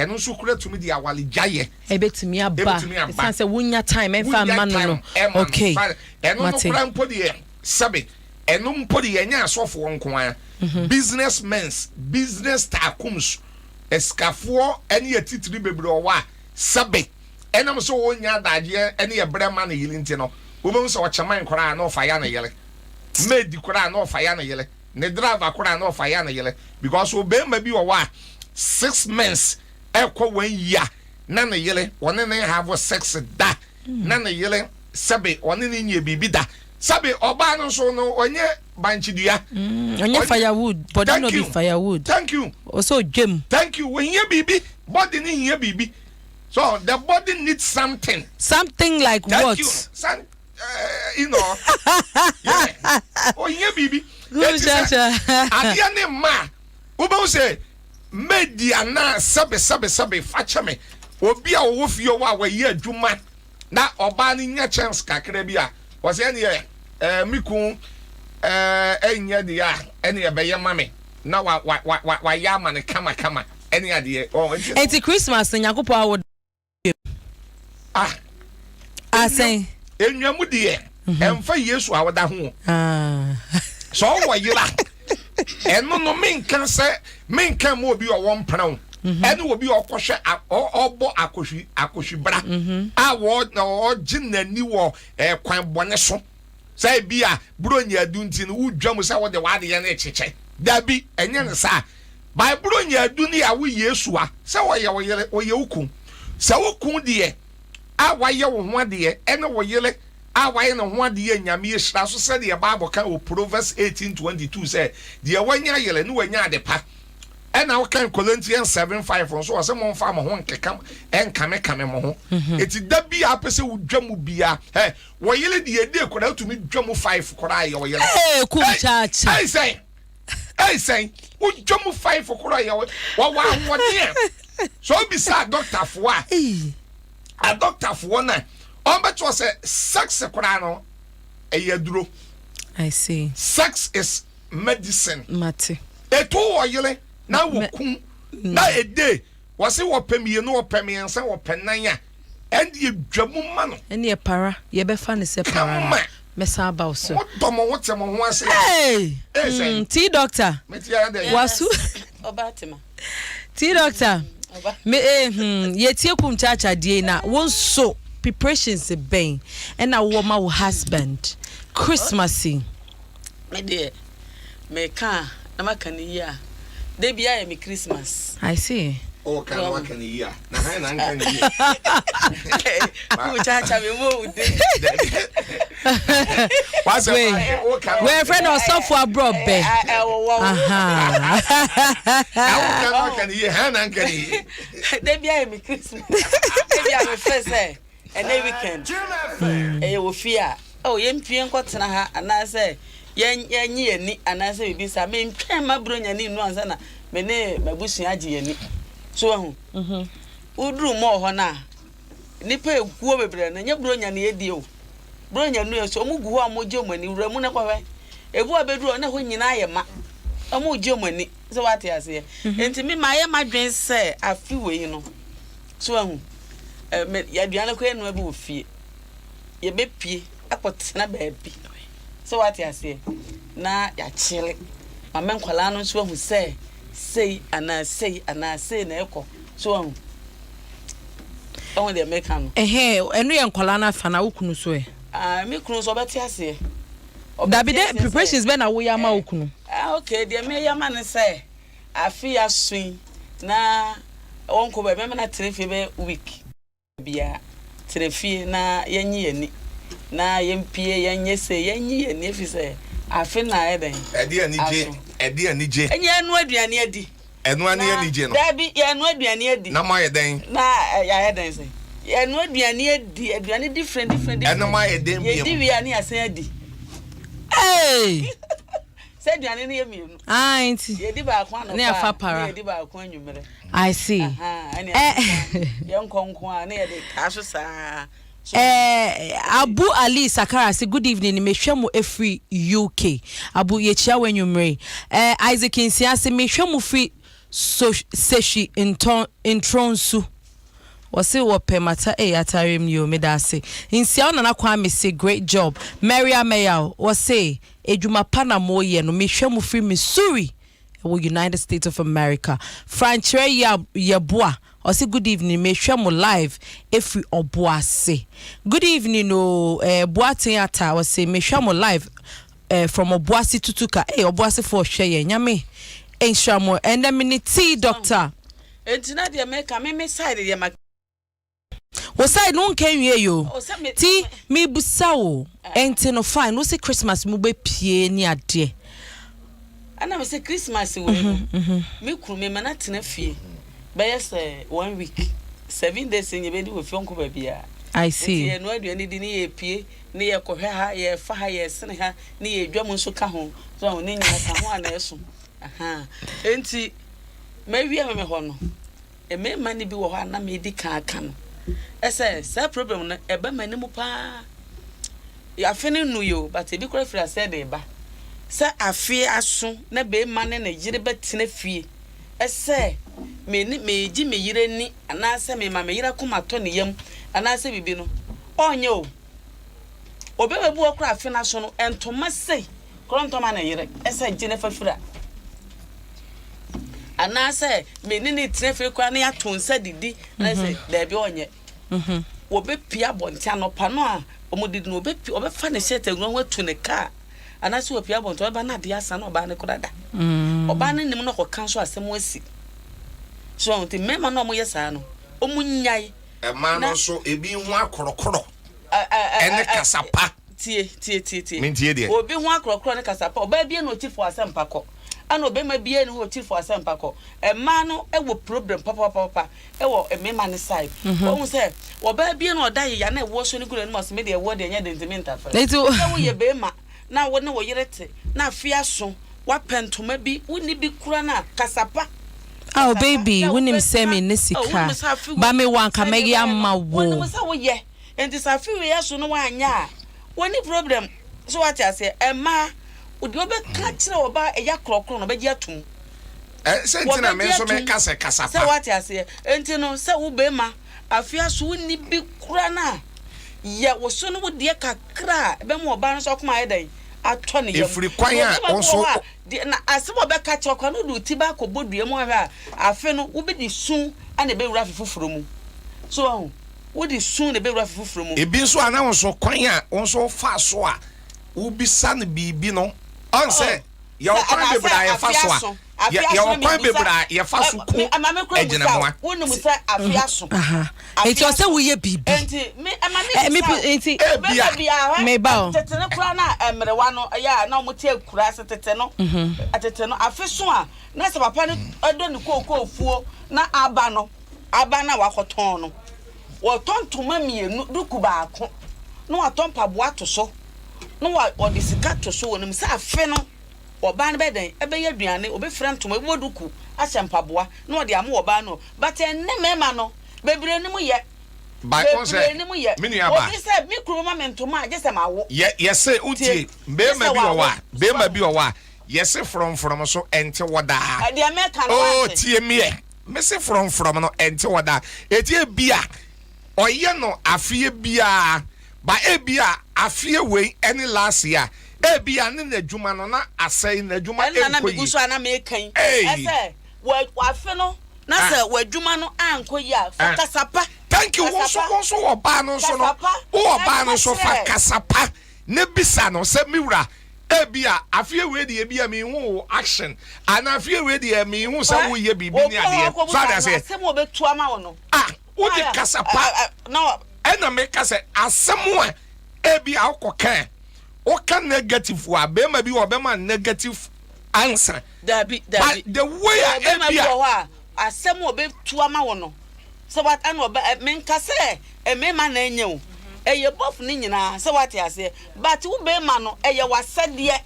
ɛno nso kura tumi de awale gyaeɛ. Ɛbɛtumi aba. Ɛbɛtumi aba. Ɛsiane sɛ wonya time ɛmfa wonya mma no time no ɛma no. Ɛno no Mate. kora mpo deɛ, sɛbe ɛno mpo deɛ, ɛnyɛ asɔfoɔ nko ara, business mens, business tycoons, asikafoɔ ne atitiri bebree ɔwɔ a sɛbe ɛnam sɛ wɔnya adagyeɛ ne ɛbrɛ ma ne yere nti no, wobɛhu sɛ ɔkyɛman koraa na ɔfa ya ne yere, maid koraa na ɔfa ya ne yere, ne driver koraa na ɔfa ya ne yere, because ɔbɛrima bi wɔ hɔ a 6 months ɛkɔ one year na ne yere ɔne ne have sex da, na ne yere sɛbe ɔne ne nyɛ biribi da. Sɛbe ɔbaa no nso no ɔnyɛ bankyidua. Ɔnyɛ firewood body. Thank no be you. firewood. Thank you. Ɔsɛ odwam. Thank you. Wɔhia biribi, body ne hia biribi, so the body needs something. Something like Thank what? you. Some, yeah, ohia biribi. Eti sɛ adeɛ ne mma a wobɛhu sɛ maid anaa sɛbe sɛbe sɛbe fa kyɛ me, obi a ɔwɔ fie hɔ a wɔyɛ adwuma na ɔbaa no nya chance kakra bi a, wɔsɛ ɛneɛ me kun. Ɛɛ ɛnyɛ deɛ a ɛne ɛbɛyɛ ma me na wa wa wa wa wayɛ ama no kama kama ɛne adeɛ ɔ nti. Enti Christmas no Nyankopɔn awo da. Ah. Asɛn. Enwa mu deɛ mhm. ɛnfa Yesu awoda ho. Ah. Sɛ ɔwɔ yera ɛno no menka sɛ menka mu obi ɔwɔ mpena wo mhm. ɛne obi ɔkɔhwɛ ɔbɔ akɔhwi akɔhwi bra mhm. a ɔgye n'ani wɔ ɛkwan bɔne so. Sɛ ebia Buronya adu nti no wodwa mu sɛ wode w'adeyɛ no rekyekyɛ. Dabi, ɛnyɛ no saa. By Buronya adu no yɛ a wo Yesu a, sɛ ɔyɛ wo yere, ɔyɛ wo kun. Sɛ wo kun deɛ a wayɛ wo ho adeɛ ɛne wo yere a wayɛ ne ho adeɛ a Nyame ahyira so sɛdeɛ Bible ka wɔ Proverbs 18:22 sɛ deɛ wanya yere no wanya ade pa. Ɛna wokan Corinthians 7:5 nso ɔsɛ momfa mo ho nkeka nkamekame mo ho. Eti da bi a wopɛ sɛ wodwa mu bia, ɛ Wo yere deɛ ɛdi akwadaa wotumi dwa mu five koraa yɛ wo yere. Ee kum kyaakya. Ɛyi sɛn ɛyi sɛn wodwa mu five koraa yɛ wo wɔwɔ ahoɔden a sɛ obisa adɔktafoɔ a adɔktafoɔ no a wɔbɛkyerɛ sɛ sex koraa no ɛyɛ aduro. I see. Sex is medicine. Mate. Eto wɔ yere na wɔ kum na ede wɔsi wɔpɛ mmienu wɔpɛ mmiɛnsa wɔpɛ nan a. Ɛndeɛ dwa mu ma no. Ɛndeɛ para, yɛbɛfa no sɛ para no. Mɛsan aba wo so. Mo dɔ mo ho te mo ho ase. Hey! Mm, tea doctor. Wasu. Tea doctor. Me eh hmm, yɛtie kum kyaakya die na wo nso preparations bɛn ɛna wowɔ ma wo husband Christmas yi. Me deɛ meka a na maka no yie a, da biara yɛ me Christmas. I see. Oh, ka na waka no yie a, na han na nka no yie. Wo kyaakya me mo wo de. Wei, wei fɛ no ɔsɔfo aborɔbɛ. Aha. Na wo ka na waka no yie, han na nka no yie. Da biara yɛ me Christmas. Da biara me fɛ sɛ. Ɛnɛ weekend ɛyɛ wɔ fie a, oh yɛmpue nkɔtena ha anaasɛ yɛn yɛnye yɛn ani anaasɛ biribi saa. Mentwɛn mma Buronya no nnu ansa na me ne m'abusua agye yɛn ani. So wahu? Woduru mall hɔ no a, nnipa ekuo bebree no, ɛnyɛ Buronya na yɛdie o. Buronya nnue nso, wɔn gu hɔ a wɔregye wɔn ani. Wura mu na kɔhwɛ. Ebi wɔ hɔ a bɛduru hɔ na ɛhɔ nyinaa ayɛ ma. Wɔregye wɔn ani. So wate aseɛ? Enti me mayɛ m'adwene sɛ afe wei no, So wahu? Ɛ, me, yɛ aduane koraa yɛnoa bi wɔ fie. Yɛbɛpue akɔtena baabi. So wate aseɛ? Na yɛakyele. Mama nkwadaa no nso ahu sɛ sei anaa sei anaa sei na ɛkɔ. So wahu? Wahu deɛ meka no? Ɛhɛn, ɛno yɛ nkwadaa no afa na wo kunu nso ɛ? Ah, me kunu nso ɔbɛte aseɛ. Ɔbɛte Dabi dɛ aseɛ sɛ. preparations bɛn na woyɛ ama wo kunu? Ah, okay, deɛ meyɛ ama no sɛ. Afe yi aso yi na wɔnkɔ baabi mɛma no atena fie bɛyɛ week biara tena fie na yɛnye yɛn ani na yɛmpie yɛnyɛ sei yɛnye yɛn ani ɛfiri sɛ afe no ayɛ dɛn Ɛde anigye aso ɛde anigye. Ɛnyɛ yɛnoa aduane adi Ɛno ara ne na anigye no. Daabi yɛnoa aduane adi. Na moayɛ dɛn? Na yɛayɛ dɛn sɛ yɛnoa aduane adi aduane different different different. Ɛna moayɛ dɛn biom? Yɛdi wie a ne yɛasan adi. Hey! Sɛ aduane no yɛ mmienu. Ah, nti. Yɛdi baako anɔpa. Ne afa para. Ne yɛdi baako anwummerɛ. I see. Ɛne eh. Yɛn nkɔ nko a ne yɛde taa so saa. Eh, Abu Ali Sakara se good evening mehwɛ mo efiri UK. Abu yɛkyia wo anwummerɛ. Eh, Isaac Nsia se mehwɛ mo firi so Sehwi ntɔn Ntronsu. Wɔse wɔpɛ mata ei atare mu yoo medaase. Nsia wo Nana Kwame se great job. Maria Mɛyaw wɔse Adwuma pa na mo yɛ no me hwɛ mo firi Missouri ɛwɔ United States of America Frankyerɛ Yeboah ɔse good evening me hwɛ mo live ɛfiri Ɔboase good evening oo eh Boateng Atta ɔse me hwɛ mo live eh from Ɔboase Tutuka eh Ɔboase foɔ hwɛ yɛn Nyame nhyira mo ɛnɛ me ne tea doctor. Enti na deɛ meka me me side deɛ ma. Wo side no wonka nwiei o. Ti mebusa wo ɛnti no fine wo se Christmas mo bɛ pie ne adeɛ. Ɛna me se Christmas wei no me kunu me ma no atena fie bɛyɛ sɛ one week seven days nyɛ bɛdi wɔ fie ɔnkɔ baabiara. I see. Nti yɛnoa aduane di ne yɛpie ne yɛkɔhwɛ ha yɛfa ha yɛsene ha ne yɛdwa mu nso ka ho so ne nyina ka ho a na ɛso. Ahaa nti mawie me me hɔ no. Mmarima no bi wɔ hɔ a na medi kan aka no sɛ saa problem no ɛba m'anim paa. Afe no nnui o, but ebi koraa firi aseɛ de reba. Sɛ afe aso na barima ne ne yere bɛtena fie sɛ me ne meregye me yere ani anaasɛ merema me yere akoma atɔ ne yam anaasɛ biribi no, ɔrenyɛ o. Ɔbarima bi wɔ hɔ koraa afe no aso no, ntoma sei koraa ɔntɔ ma ne yere sɛ gye na fa fira. Anaasɛ me ne no retena fie koraa na yɛato nsa didi anaasɛ daabi ɔnyɛ. Wɔbɛpue abɔnten anɔpa no a wɔdidi no, wɔbɛpue, wɔbɛfa ne shirt awura ho atu ne kaa anaasɛ wɔpue abɔnten wɔbɛba na adeɛ asa na ɔbaa no koraa da. Ɔbaa no nim na ɔkɔka nso asɛm asi. So nti mmarima no a wɔyɛ saa no, wɔnnyae. Mmaa no nso ebi ho akorɔkorɔ ɛne kasa pa. Tie, tie, tie, tie. Mentie deɛ. Obi ho akorɔkorɔ ne kasa pa. Ɔbaa biara na ɔkyiri fo asɛmpa kɔ. Ɛna ɔbarima biara ni hɔ a ɔkyiri fo asɛmpa kɔ. Mmaa no wɔ problem papapapa. Wɔ mmarima no side. Wahu sɛ ɔbaa bi na ɔda yeya na ɛwoɔ so no gu n'anim ɔse me deɛ ɛwoɔ deɛ ɛnyɛ den nti mentafere. Sɛ woyɛ barima na wo ne wo yere te na afe aso woapɛ ntoma bi wonni bi kora no a kasa pa. Oh baby wonim sɛ menni sika but mewɔ anka mɛyɛ ama wo. Wonim sɛ woyɛ nti sɛ afe wei aso no woanyɛ a wonni problem so wate aseɛ ɛmaa deɛ wobɛka kyerɛ ɔbaa ɛyɛ akorɔkorɔ no ɔbɛgye atom. Sɛ nti na me nso meka sɛ kasa pa. Sɛ woate aseɛ? Enti no, sɛ wo barima, afei aso wonni bi koraa no a, yɛ wo so ne wo deɛ kakra a ɛbɛma ɔbaa no nso akoma ayɛ dɛn? Atɔ ne yam. Ɛfiri kwan a wo nso. Obi hɔ a, deɛ, na asɛm a ɔbɛka kyerɛ wo koraa no, wode wo ti ba akɔbɔ dua mu ahwɛ a, afe no, wobɛdi su na ɛbɛwura afe foforɔ mu. So wahu? Wode su na ɛbɛwura afe foforɔ mu. Ebi nso a na wo nso kwan a wo nso wofaa so a wobisa no biribi no, ɔn sɛ. Yɛwɔ kwan bebree a yɛfa so a yɛwɔ kwan bebree a yɛfa so ku agyinamoa. Nti ɔsɛ woyɛ biribi. Nti ebia meba o. Tete no koraa na mmerewa no ɛyɛ a na wɔn te akura ase tete no tete no afe so a na sɛ papa no dɔ ne kookoofuo na aba no aba no a wakɔtɔn no wɔtɔ ntoma mmienu duku baako na watɔ mpaboa to so. na ɔde sika to so, onim sɛ afe no ɔbaa no bɛyɛ dɛn, ɛbɛyɛ aduane, ɔbɛfira ntoma, ɔbɛbɔ duku, ahyɛ mpaboa na ɔde ama ɔbaa no. But ɛnnɛ mmarima no, bebree no mu yɛ. By wɔn sɛ, Bebree no mu yɛ. me nua baa. Obi sɛ, me kunu bɛma me ntoma a, gye sɛ mawo. Yɛ, yɛse, Tie, wotie, gye barima sɛ bi wɔ hɔ wawo. a, So barima wahu? bi wɔ hɔ a, yɛse frɔmfrɔm so ɛnte wɔ daa. Deɛ meka no, Oh, woante? tie meɛ, mese frɔmfrɔm no ɛnte wɔ daa. Eti ebia ɔyɛ no afeɛ biara but ebia afeɛ wei ɛne last year ebia ne n'adwuma no na asɛe n'adwuma Ɛnna na ɛnkɔ megu yie. so a na meka yi, Ei! ɛsɛ wɔ afe no na Ah. sɛ w'adwuma no ankɔ yie a, fa Ah. kasa pa. Thank you. Wo Kasa nso pa. wo nso wɔ baa no nso no Kasa pa. wowɔ baa no Ɛka nso fa kyerɛ. kasa pa na bisa no sɛ me wura ebia afeɛ wei deɛ ebia menhu wo action anaa afeɛ wei deɛ menhu sɛ Ɛ? woyɛ biribi Obi ne wɔ hɔ adeɛ. akɔbusa So ade no, aseɛ? asɛm a ɔbɛtu ama wo no. Ah, wode kasa pa ɛna meka sɛ asɛm a ebi a wokɔ ka woka negative a bɛrima bi wɔ bɛma negative answer. Dabi dabi. But the way a ebi a asɛm a ɔbɛtu ama wo no sɛ wa ɛna ɔbɛ menka sɛ mmarima na ɛnyɛ o ɛyɛ both ne nyinaa sɛ wate aseɛ but wo bɛrima no ɛyɛ w'asɛdeɛ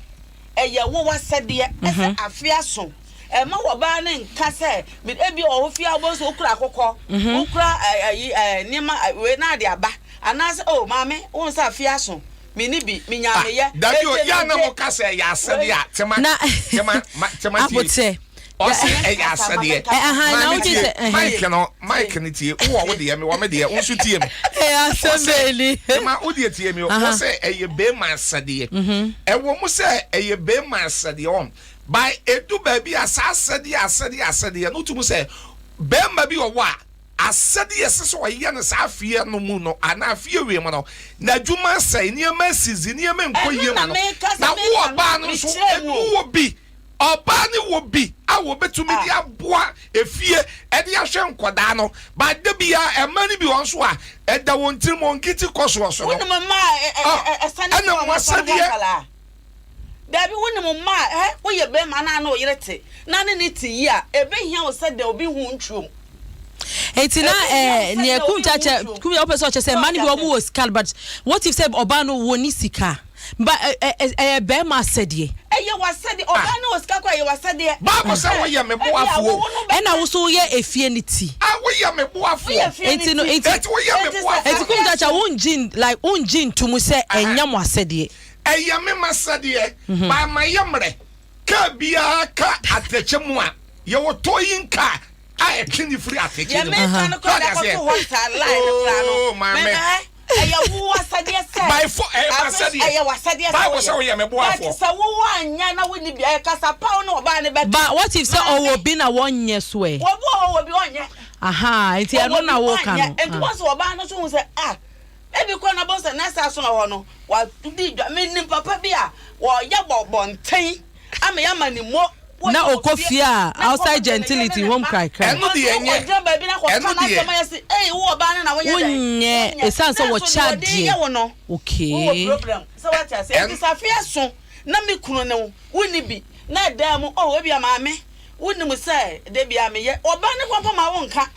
ɛyɛ wo w'asɛdeɛ ɛsɛ afe aso. Mma ɔbaa no nka sɛ, Me ebia wɔ wo fie a wobɛhu sɛ wokura akokɔ, wokura ayi nneɛma wei na ade aba. Anaasɛ, oh maame, wohu sɛ afe aso, menni bi, menya Ah, meyɛ. dabi o, Enti yɛ a na no mo ka sɛ ɛyɛ asɛdeɛ a, tema, Na tema, ma, tema tie. Aboterɛ. Ɔse ɛyɛ asɛdeɛ. Ɛ, ahan, na Maame wogye tie, sɛ, ɛhɛn. mic no, mic no tie. Wowɔ wo deɛ, mewɔ me deɛ, wo nso tie me. Ɛyɛ asɛm Ɔse, bɛn ni? tema, wo deɛ tie me o. Aha. Ɔse ɛyɛ beema asɛdeɛ. Ɛwɔ mu sɛ ɛyɛ beema asɛdeɛ, ɔn. By edu baabi a saa asɛdeɛ asɛdeɛ asɛdeɛ no wotu mu sɛ barima bi wɔ hɔ a asɛdeɛ ɛsɛ sɛ ɔyɛ no saa afeɛ no mu no anaa afeɛ wei mu no n'adwuma asɛe nneɛma asizi nneɛma nkɔ Ɛno yie na ma no meka sɛ na wo meka no ɔbaa no nso mekyerɛ mu o. wɔ bi ɔbaa no wɔ bi a wɔbɛtumi de Ah. aboa efie ɛde ahwɛ nkɔdaa no ba da bi a ɛma no bi wɔn nso a ɛda wɔn tirim wɔn nkiti kɔ soɔ so no Wonim mmaa a ɛ- ɛ- ɛ- ɛsane ɛna so a mo wɔsane ho asɛdeɛ akwadaa? Dabi, wonim mma a, hɛ, woyɛ barima na ne wo yere te, na ne ne te yie a, ɛbɛhia wo sɛ da obi ho ntwom. Eti na Ɛbɛhia wo eh, sɛ nea da obi kum ho kyɛ ntwom. kum wopɛ sɛ ɔkyɛ sɛ Sɛ mmaa no ɔte bi wɔn aseɛ. wɔ sika but what if sɛ ɔbaa no wɔ ne sika ba ɛyɛ bɛrima asɛdeɛ. Ɛyɛ w'asɛdeɛ, ɔbaa no wɔ sika koraa ɛyɛ w'asɛdeɛ. Bible sɛ Sɛ woyɛ me ebia boafoɔ. wo wo no Ɛna bɛka. wo so woyɛ efie no ti. Ah, woyɛ me Woyɛ boafoɔ. fie no Enti no ti. enti Enti woyɛ me Enti sɛ boafoɔ. enti kum afe kyakya aso. wongye like wongye ntomu sɛ Aha. ɛnyɛ mo asɛdeɛ. Ɛyɛ me masɛdeɛ by mayɛ mmerɛ. Car biara ka atɛkyɛ mu a, yɛwɔ towing car a ɛtwe ne firi atɛkyɛ Deɛ no mu. meka no So koraa ate de aseɛ? akɔto hɔ saa line no koraa no Oh, maame. mɛmɛ ɛyɛ wo asɛdeɛ sɛ By fo ɛyɛ afe m'asɛdeɛ. ɛyɛ w'asɛdeɛ sɛ Bible sɛ woyɛ me but boafoɔ. sɛ wowɔ anyɛ na wonni bi ɛyɛ kasa pa wo ne ɔbaa no bɛka But what if sɛ maame ɔwɔ bi na wɔnyɛ so ɛ? wɔbi wɔ hɔ wɔ bi ɔnyɛ Aha, nti wɔwɔ ɛno na bi woka ɔnyɛ no. nti Ah. wɔn sɛ ɔbaa no so hu sɛ ah ebi kɔ na bɔ sɛ nɛɛsɛ aso na hɔ no wadi dwa menim papa bi a wɔyɛ bɔ bɔnten ama yɛama ne mo Na ɔkɔ fie a outside gentility home cry cry. Ɛno deɛ ɛnyɛ. Ɔgyina baabi na kɔka Ɛno deɛ. n'asɛm ayɛ sɛ ei wo ɔbaa no na wonyɛ dɛn Wonyɛ ɛsiane sɛ Nanso wɔkyɛ deɛ ɔde adeɛ. yɛ wo no wowɔ Okay. problem sɛ woate aseɛ Ɛn- nti sɛ afe aso na me kunu ne wo wonni bi na ɛdan mu oh ebia maame wonim sɛ da bia meyɛ ɔbaa ne kɔmpɔ ma wo nka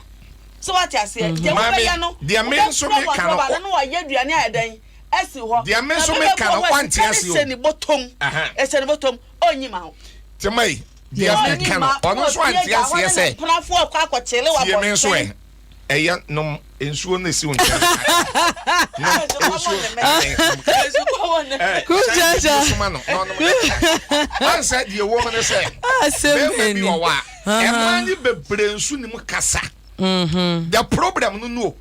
sɛ woate aseɛ deɛ Maame, wobɛyɛ no deɛ me nso wobɛfrɛ meka no, wɔdrɔba no na wayɛ aduane ayɛ dɛn asi hɔ Deɛ me na nso bɛbɛ meka no, bɔ hɔ a wante sika ne ase o. hyɛ ne bɔtɔm Aha. ɛhyɛ ne bɔtɔm ɔnyi ma wo Tema yi, deɛ meka no, ɔno nso ante aseɛ sɛ mpenafoɔ kɔ akɔkyele wɔ tie me nso ɛ ɛyɛ nom nsuo no esi wo nkyɛn nom nsuo ɛɛ Cool kyɛnse Jaja. soma no na ɔnom ansɛ deɛ ɛwɔ mu ne sɛ Asɛm bɛrima bi ni. wɔ hɔ a ɛmaa ne bebree nso ne mu kasa the problem no no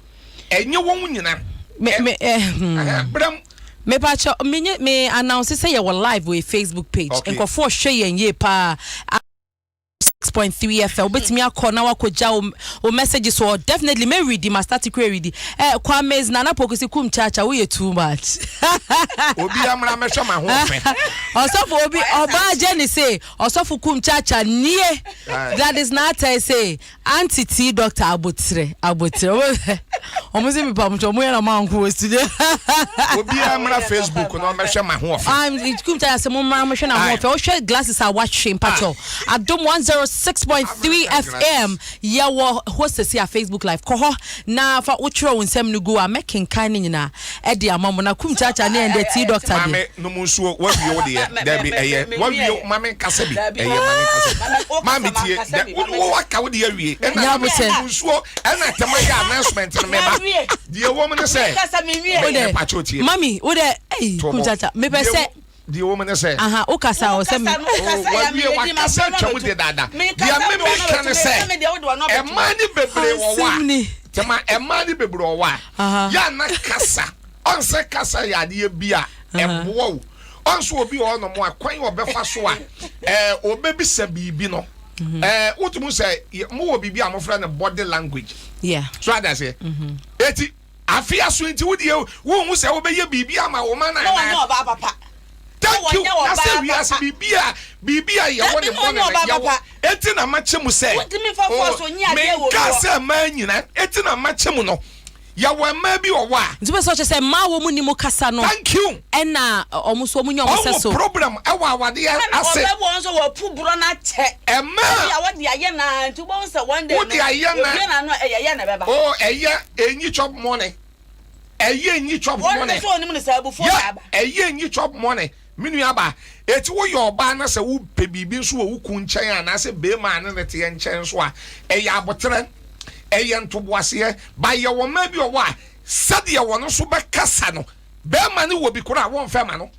ɛnyɛ wɔn nyina Me me eh. brɛm Mepakyɛ menye me announce sɛ yɛwɔ live wɔ yɛ Facebook page. Okay. Nkurɔfoɔ hwɛ yɛn yie paa. 6.3 FM wobɛtumi akɔ na wakɔgya wo, wo messages wɔ definitely may read ma start kura read eh, Kwame's Nana Pokusi kum chacha woyɛ too much. Obi amra mɛhwɛ ma ho fɛ. Ɔsɔfo obi ɔbaa Jenny say ɔsɔfo kum chacha nie. Aye. Gladys Nata say auntie T doctor abotre abotre. Ɔmo sɛ mipa mo twɛ ɔmo yɛ na ɔmo anko wɔ studio. Obi amra Facebook na ɔmɛhwɛ ma ho fɛ. Kum chacha sɛ mo mmra mo hwɛ na ho Aye. fɛ. Wohwɛ glasses a watwe mpakyɛw. Adom 106.3 FM yɛwɔ hostess a Facebook live kɔ hɔ na fa wotwerɛ wo nsɛm no gu a mɛkenkan ne nyinaa ɛde ama mo na kum chacha ne ɛndɛ T doctor deɛ. Maame nom nsuo wawie wo deɛ Ma- ma- dabi ma- ɛyɛ me- wawie wie. maame nkasa bi Dabi. ɛyɛ maame nkasa bi Maame, wo kasa, maame tie mankasa dɛ bi, wo maame wo waka wo deɛ awie ɛna Nya abotɛ. nom nsuo ɛna tɛma yɛ announcement no mɛba Mawie. deɛ wɔ mu ne sɛ kasa menwie Wo dɛ, Mepakyɛw tie. mami wo dɛ ɛyi To kum bo. chacha mepɛ Deɛ sɛ wɔ- deɛ wɔ mu ne sɛ aha wo kasa o sɛ me Wokasa no, wokasa Oh, yɛ wawie me yɛdi ma wakasa bɛrima atwa mu bɛtu. de dada Mekasa deɛ de me wɔn meka abɛtu, ne sɛ meka me deɛ wode wɔn abɛtu. ɛmaa ne bebree wɔ hɔ Asɛm a ni. tɛma ɛmaa ne bebree wɔ hɔ a Aha. yɛ ana kasa ɔnsɛ kasa yɛ adeɛ bi a ɛboa wo ɔnso obi wɔ hɔnom a kwan a ɔbɛfa so a ɛɛ ɔbɛbisa biribi no ɛɛ wotumi sɛ yɛ- mowɔ biribi a mofrɛ no body language yeah. so ade aseɛ eti afe aso nti wodeɛ wohu sɛ wobɛyɛ biribi ama wo ma no na wɔnyɛ anaa ɔbaa papa thank you wɔnyɛ ɔbaa na sɛ wiase papa. biribi a biribi a yɛwɔ ne Dabi, na wɔnyɛ bɔne no ɔbaa yɛwɔ papa. eti na makyɛ mu sɛ Wontumi mfa force nyi adeɛ wɔ menka obi hɔ. sɛ mmaa nyina eti na makyɛ mu no yɛwɔ mmaa bi wɔ hɔ a Nti wopɛ sɛ ɔkyɛ sɛ mmaa wɔ mu ni mu kasa no thank you ɛna ɔmo so ɔmo nyɛ ɔmo sɛ ɔwɔ so. problem ɛwɔ awadeɛ Ɛna ase ɔbɛbɔ wɔn nso wɔpu borɔ no akyɛ ɛmmaa Ebi a wɔde ayɛ na nti wobɛhu sɛ one day Wode ayɛ na- obie n'ano a ɛyɛ yɛ na ɛbɛba o ɛyɛ enyi chop money ɛyɛ enyi chop wɔn money no sɛ onim no sɛ abufuo na yɛ aba ɛyɛ enyi chop money me nua ba eti woyɛ ɔbaa na sɛ wopɛ biribi nso wɔ wo kun nkyɛn anaasɛ beema ne ne teɛ nkyɛn nso a ɛyɛ abotrɛ ɛyɛ ntoboaseɛ ba yɛ wɔ mmaa bi wɔ hɔ a sɛdeɛ wɔn nso bɛkasa no bɛrima ne wɔ bi koraa a wɔnfɛ ma no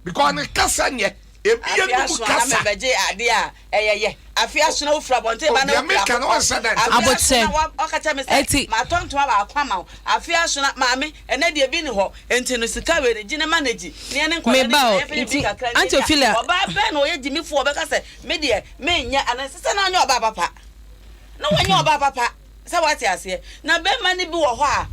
because ne kasa nyɛ ebi afe enum aso a na kasa mebɛgye adeɛ a ɛyɛ yɛ afe aso na wofura abɔnten ba na Deɛ wofura meka no, akokɔ. ɔnsɛ dɛn. Afe aso na Abotire. ɔka kyerɛ me sɛ Eti- matɔ ntoma baako ama wo afe aso na maame ɛnɛ deɛ bi ni hɔ nti no sika wei no gye ne ma no gyi ne ɛne nkɔla Meba o, ne yɛmfa yɛ bi nti, kakra ne Auntie yɛ bi a, Ophelia- ɔbaa bɛn na ɔyɛ gyimifoɔ ɔbɛka sɛ me deɛ menyɛ anaa sɛ sɛ na ɔnyɛ ɔbaa papa na wɔnyɛ ɔbaa papa sɛ wate aseɛ na bɛrima no bi wɔ hɔ a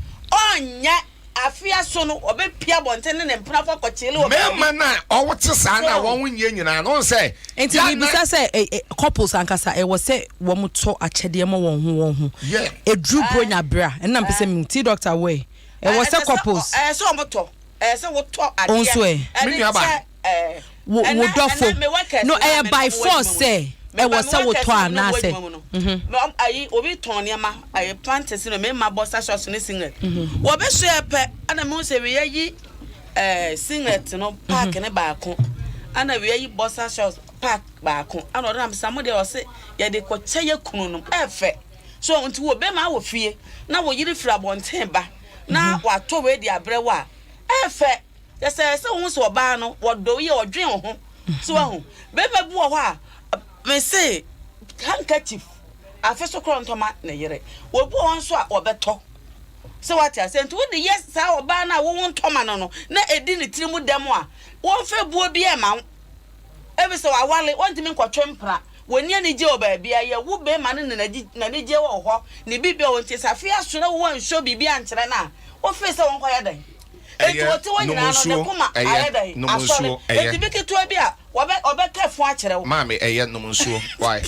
ɔnyɛ afe aso no ɔbɛpia abɔnten ne ne mpenafo akɔkyele wɔ baabi. mmarima no a ɔwote saa na So- wɔn nyɛ nyinaa no sɛ Nti yɛ mibisa sɛ couples ankasa ɛwɔ sɛ wɔn tɔ akyɛdeɛ ma wɔn ho wɔn ho. Yeah. Eduru bronya bra ɛnna mpɛ sɛ mi ti doctor wɛ ɛwɔ sɛ couples ɛɛ sɛ ɔmo tɔ ɛɛ sɛ wotɔ adeɛ Wo nso ɛ? ɛde Me nua ba. kyɛ, ɛɛ, wo wo ɛnɛ- dɔfo ɛnɛ me workers no na ɛyɛ me by ne wɔn force adwuma mu. sɛ Me ɛwɔ ba- sɛ me workers wotɔ na me ne wɔn anaasɛ adwuma mu no. Me ɔm- ayi obi tɔn nneɛma ayi panties no me ma boxer shorts ne singlet wɔbɛso yɛ pɛ ɛna mehu sɛ wei ayi ɛɛ singlet no pack ne baako ɛna wei ayi boxer shorts pack baako ɛna ɔde nam sa mo deɛ ɔse yɛde kɔkyɛ yɛ kunu no ɛɛfɛ so nti wɔ bɛrima wɔ fie na wɔ yiri firi abɔnten ba na watɔ wei de abrɛ wɔ a ɛɛfɛ. Kyerɛ sɛ, ɛsɛ sɛ wohu sɛ ɔbaa no, wɔdɔ wo yie, ɔdwen wo ho. So wahu? Barima bi wɔ hɔ a, mese handkerchief, afe so korɔ ntɔ ma ne yere. Obi wɔ hɔ nso a, ɔbɛtɔ. So wate aseɛ? Nti wode yɛ saa ɔbaa no a wowo ntɔ ma no no, na ɛdi ne tiri mu dɛm a, wɔmfa buo biara mma wo. Efisɛ waware, wɔntumi nkɔtwe mpena. Wɔnni anigyeɛ wɔ baabiara. Yɛwo barima no na n'anigyeɛ wɔ hɔ, ne biribiara wɔ hɔ. Nti sɛ afe aso na wo ansuo biribi ankyerɛ no a, wofee sɛ wɔnkɔyɛ dɛn? Enti Ɛyɛ ɔte hɔ nyinaa no, ne nom nsuo, koma ɛyɛ ayɛ dɛn? nom Asɔre. nsuo, ɛyɛ. Enti bi ketewa bi a, wɔbɛ, ɔbɛka afu akyerɛ wo. Maame, ɛyɛ nom nsuo. Why?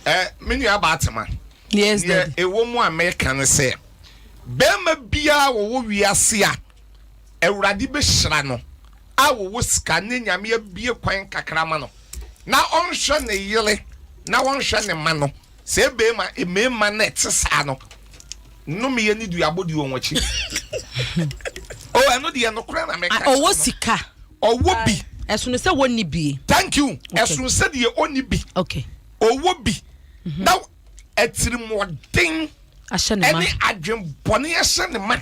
Ɛ, me nua baa Tema, Yes, deɛ daddy. ɛwɔ mu a meka ne sɛ, barima biara a ɔwɔ wiase a Awurade bɛhyira no, a ɔwɔ sika ne Nyame abue kwan kakra ama no, na ɔnhwɛ ne yere na ɔnhwɛ ne mma no, Sɛ ebeema mmarima na ɛte saa no, nnomeɛ ne duabɔ di wɔn akyi. Oh, ɛno deɛ nokorɛ na meka kyerɛ Ɔwɔ no. sika. Ɔwɔ bi. Ɛsono sɛ wɔnni bi. Thank you. Ɛsono sɛ deɛ ɔnni bi. Okay. Ɔwɔ bi. Na atirimuɔden Ahyɛ ne ma. ɛne adwenbɔne ahyɛ ne ma.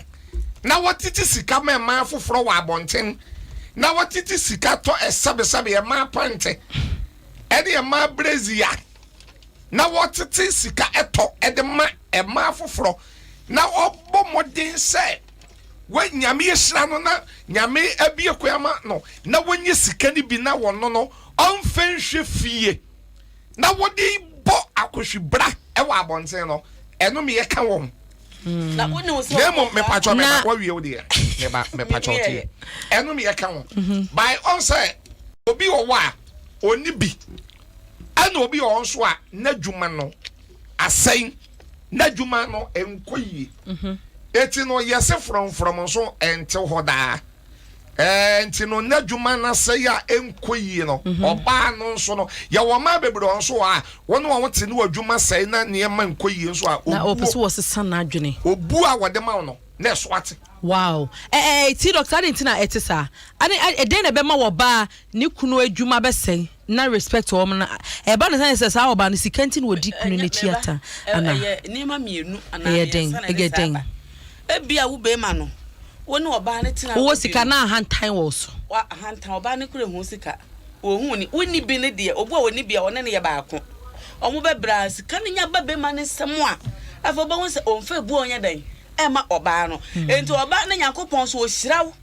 Na wɔtete sika ma mmaa foforɔ wɔ abɔnten. Na wɔtete sika tɔ ɛsɛbesɛbe mmaa pante ɛne mmaa brezia. na wɔtete sika tɔ de ma mmaa foforɔ na ɔbɔ mmɔden sɛ wɔ nyame ahyira no na nyame abie kwan ama no na wɔnyɛ sika no bi na wɔno no ɔmfa nhwɛ fie na wɔde bɔ akɔhwibra wɔ abɔnten no ɛno meyɛ ka wɔn na mmom mepatwɔ meba wɔwie wo deɛ meba mepatwɔ teɛ ɛno meyɛ ka wɔn by ɔn sɛ obi wɔ hɔ a ɔni bi Ɛna obi wɔ hɔ nso a n'adwuma no asɛe, n'adwuma no nkɔ yie. Mhm. Eti no yɛse frɔmfrɔm nso ɛntew hɔ daa. Ɛɛ nti no n'adwuma no asɛe a ɛnkɔ yie no, mhm. ɔbaa no nso no yɛwɔ mmaa bebree wɔn nso a wɔn a wɔte ne wɔ adwuma sɛe na nneɛma nkɔ yie nso a na ɔpɛ sɛ wɔsesa n'adwene. Obu a wɔde ma wo no na ɛso ate. Wow. Ɛɛ ti dɔkta adi nti na ɛte saa. Ade ɛdɛn na ɛbɛma wɔ baa ne kunu adwuma bɛsɛe na respect wɔ mu no ɛba no sɛ sɛ saa ɔbaa no sika nti na ɔdi kunu n'akyi ata ana ɛyɛ nneɛma mmienu anaa ɛyɛ den mmiɛnsa na ɛyɛ ɛde saa den ba ebia wo bɛrima no wo ne ɔbaa no tena wowɔ hɔ bi sika no na ahantan wɔ wo so wa ahantan ɔbaa no kura hu sika wɔhu ni wonni bi no deɛ obi a wɔni bi a ɔne no yɛ baako wɔn bɛbrɛ a sika no nya ba bɛrima no nsam a afei wobɛhu sɛ ɔmfa ebu a ɔnyɛ dɛn ɛma ɔbaa no nti ɔbaa no Nyankopɔn so ɔhyira wo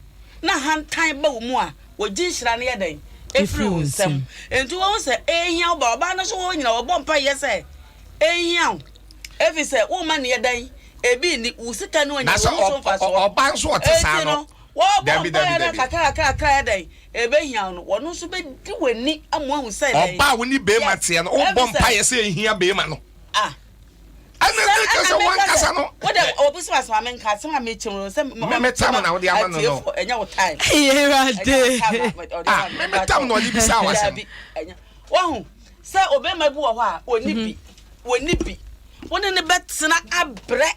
na ahantan ba wo mu a Wɔgye nhyira no yɛ dɛn? Ɛfiri wo nsam. Enti wobɛhu sɛ ɛhia wo ba. Ɔbaa no nso wɔ hɔ nyina wɔbɔ mpaeɛ sɛ ɛhia wo. Ɛfiri sɛ womma no yɛ dɛn? Ebi nni. Wo sika no anya Na sɛ wo so mfasoɔ. ɔbaa nso ɔte saa Enti no, no, wɔbɔ dabi dabi mpaeɛ no dabi. kakra kakra kakra yɛ dɛn? Ɛbɛhia wo no, wɔno nso bɛdi w'ani ama woahu sɛ dɛn? Ɔbaa a wo ne beema Yes. teɛ no, wobɔ Ɛfiri sɛ, mpaeɛ sɛ ɛhia beema no. ah. Ɛna Sɛ ne ɛna kasa meka wankasa sɛ no. wo de obi sɛ asɛm a menka asɛm a mekyɛm no sɛ Me me tam na wode ama no no. atiefo ɛnyɛ wo time. Awurade. Ɛnyɛ wo time a ɔde Ah, ama me no me tam na ɔde bisa wo asɛm. Daabi ɛnyɛ wahu sɛ obɛma bi wɔ hɔ a ɔni bi ɔni bi wo ne ne bɛtena abrɛ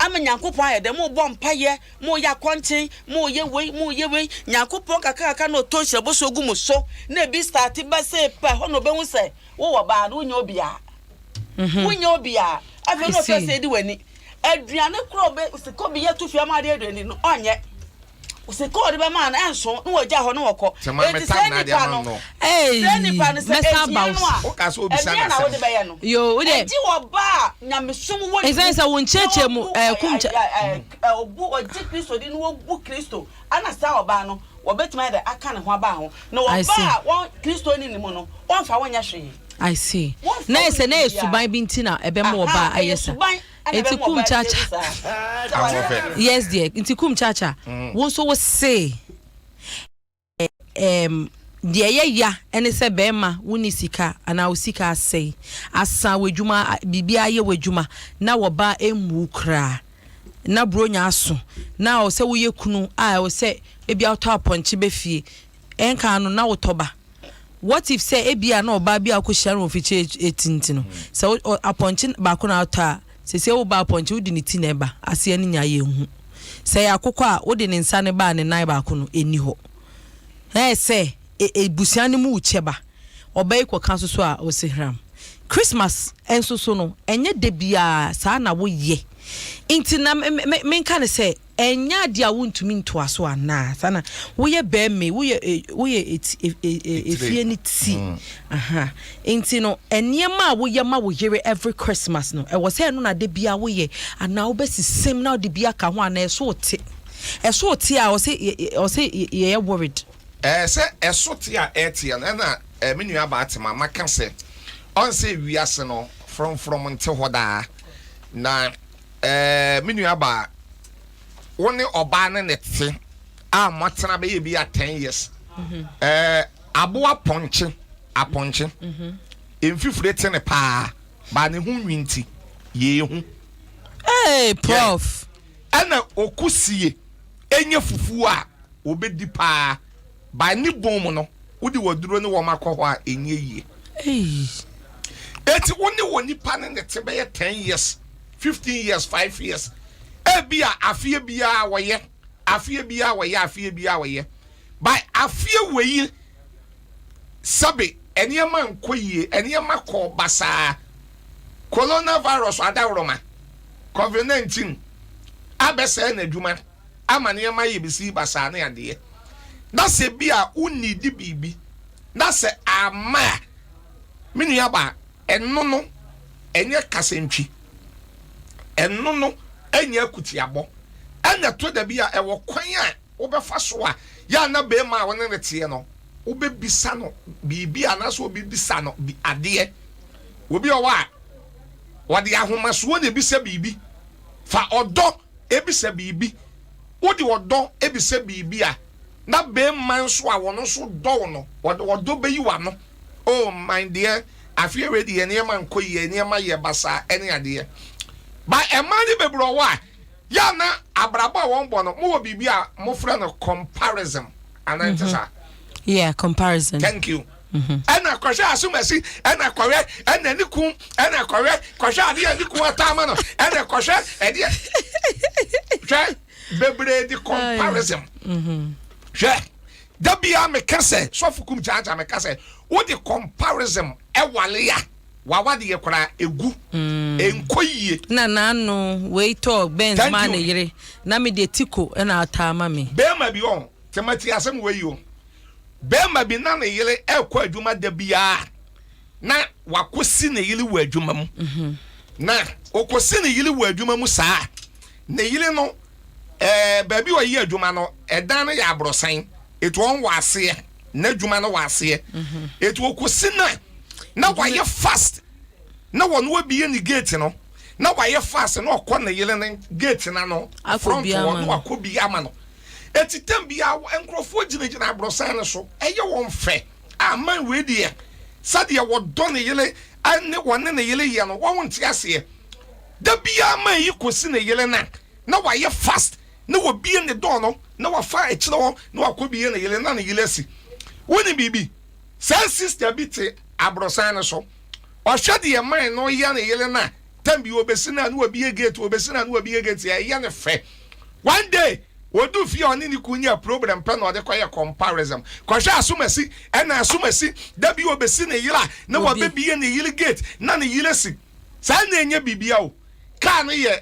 ama Nyankopɔn ayɛ dɛ mo bɔ mpayɛ mo yɛ akɔnkyen mo yɛ wei mo yɛ wei Nyankopɔn kakra kakra na ɔtɔ nhyira bosuo gu mo so na ebi start ba sɛ pɛ hɔ na ɔbɛhu sɛ wowɔ baa no wonyɛ obiara Wonyɛ obiara. Afei na ɔpɛ sɛ edi w'ani. Aduane koro ɔbɛ sika obi yɛ to fie ama ade aduane no ɔnyɛ. Sika ɔde bɛma no ɛnso na wɔgya hɔ na wɔkɔ. Eti sɛ nipa no sɛ nipa no sɛ ehia no a ɛdeɛ na wode bɛyɛ no. Ɛgye wɔ ba a nyamesom wɔ ne mu na wɔbu ɔbu ɔgye Kristo di na wɔbu Kristo ana saa ɔbaa no wɔbɛtumi ayɛ dɛ aka ne ho aba ho na ɔbaa a wɔn Kristo ni ne mu no wɔmfa wɔnyɛ hwee. I see. Na yɛ sɛ na yɛ suban bi nti na ɛbɛma ɔbaa ayɛ sa. Nti kum chacha. Yes dear. Nti kum chacha. Mm. Wo nso wo se um, deɛ ɛyɛ ya ɛne sɛ bɛrima wonni sika anaa wo sika asɛe asa w'adwuma biribi ayɛ w'adwuma na wɔba mmu koraa na buronya aso na ɔsɛ woyɛ kunu a ɛwɔ sɛ ebi atɔ apɔnkye bɛ fie ɛnka no na wotɔ ba What if sɛ ebia na ɔbaa bi a wokɔhyia no wɔ mfikyire eti nti no, sɛ wo apɔnkye baako na atɔ a, seesei wo ba apɔnkye wode ne ti na ɛba, aseɛ no nyaa yɛnhu. Sɛ ɛyɛ akokɔ a, wode ne nsa no ba a ne nan baako no ɛnni hɔ. Na ayɛ sɛ abusua no mu rekyɛ ba. Ɔbaa yi kɔka nso so a, ɔse hram. Christmas nso so no, ɛnyɛ da biara saa na woyɛ. Nti na menka no sɛ. Ɛnyɛ adeɛ a wontumi ntoa so anaa? Saa na woyɛ bɛrima yi, woyɛ e, woyɛ eti, e, e, e, efie no ti. Aha. Nti no, nneɛma a woyɛ ma wo yere every Christmas no, ɛwɔ sɛ ɛno na da biara woyɛ anaa wobɛsesam na wode bi aka ho anaa ɛso te? Ɛso te a, ɔsɛ ɔsɛ yɛyɛ worried. Ɛɛ sɛ ɛso te a ɛteɛ no ɛna ɛɛ me nua baa tema maka sɛ ɔn sɛ wiase no frɔmfrɔm nte hɔ daa na Ɛɛ, me nuabaa, wo ne ɔbaa no na ɛte a moatena bɛyɛ bi a ten years. Ɛɛ, aboa pɔnkye, apɔnkye, mfifire te ne paa, baa ne ho nwi nti, yɛɛhu. Hey, prof. Ɛna okusie enye fufuo a wɔbɛdi paa, baa ne bɔn mu no, wode waduro ne wɔn akɔ hɔ a ɛnyɛ yie. Eti wo ne wɔ nipa no na ɛte bɛyɛ ten years. 15 years, 5 years. Ebia afeɛ biara wɔyɛ, afeɛ biara wɔyɛ, afeɛ biara wɔyɛ. By afeɛ wei sɛbe nneɛma nkɔ yie, nneɛma kɔɔ basaa. Coronavirus adaworoma, COVID-19 abɛsɛe n'adwuma ama nneɛma ayɛ bisi basaa ne adeɛ. Na sɛ bi a wonnidi biribi, na sɛ amma a, me nuabaa, Ɛno no ɛnyɛ kasantwi. Ɛno no ɛnyɛ akutiabɔ. Ɛna ɛtɔ da bi a ɛwɔ kwan a wobɛfa so a yɛ a na barima a wo ne no teɛ no wobɛbisa no biribi anaasɛ obi bisa no adeɛ. Obi wɔ hɔ a ɔde ahomasoɔ na ɛbisa biribi. Fa ɔdɔ bisa biribi. Wode ɔdɔ bisa biribi a na barima nso a ɔno nso dɔ wo no ɔde ɔdɔ bɛyi w'ano. Oh my deɛ afeɛ wei deɛ nneɛma nkɔ yie nneɛma yɛ basaa ɛne adeɛ but ɛmaa ne bebree ɔwɔ a yɛ a na abrabɔ a wɔn bɔ no mo wɔ biribi a mo frɛ no comparison anaa nte saa. Yeah, comparison. Thank you. Ɛna kɔhwɛ asomasi ɛna kɔhwɛ ɛna ne kun ɛna kɔhwɛ kɔhwɛ adeɛ ne kun ataama no ɛna kɔhwɛ ɛdeɛ hwɛ bebree di comparison hwɛ. Da biara meka sɛ, sɔfo kum kyaakyaa meka sɛ, wode comparison ɛwale a, w'awadeɛ koraa ɛgu, ɛnkɔ yie. Na n'ano wei tɔɔ Benz Thank maa you. ne yere, na me deɛ Tico na ataa ma me. Bɛɛma bi ɔn, tema tie asɛm wei o, bɛɛma bi na ne yere ɛkɔ adwuma da biara, na wakɔsi ne yere wɔ adwuma mu, na ɔkɔsi ne yere wɔ adwuma mu saa, ne yere no Ɛɛ, baabi a ɔyɛ adwuma no, ɛdan no yɛ aborosan. Etu ɔn wɔ aseɛ. N'adwuma no wɔ aseɛ. Etu ɔkɔsi na na wayɛ fast na wɔn abie ne gate no na wayɛ fast na ɔkɔ ne yere ne gate no ano front hɔ na wakɔ bi ama no. Eti tɛm bi a nkurɔfoɔ gyinagyina aborosan no so ɛyɛ wɔn fɛ. A man wei deɛ sɛdeɛ wɔdɔ ne yere ne wɔne ne yere yɛ no wɔn nte aseɛ. Da biara man yi kɔsi ne yere no a na wayɛ fast na wabue ne door no na wafa akyire hɔ na wakɔ bue ne yere na ne yere asi. Wonim biribi? Saa sister bi te aborosan no so. Ɔhwɛ deɛ man no yɛ ne yere no a, time bi ɔbɛsi no a na wabue gate, ɔbɛsi no a na wabue gate, ɛyɛ no fɛ. One day, ɔdu fie a ɔne ne kunu nya problem pɛ na ɔde kɔyɛ comparison. Kɔhwɛ asomasi, ɛna asomasi, da bi ɔbɛsi ne yere a na wabɛbue ne yere gate na ne yere asi. Saa na ɛnyɛ biribia o. Car no yɛ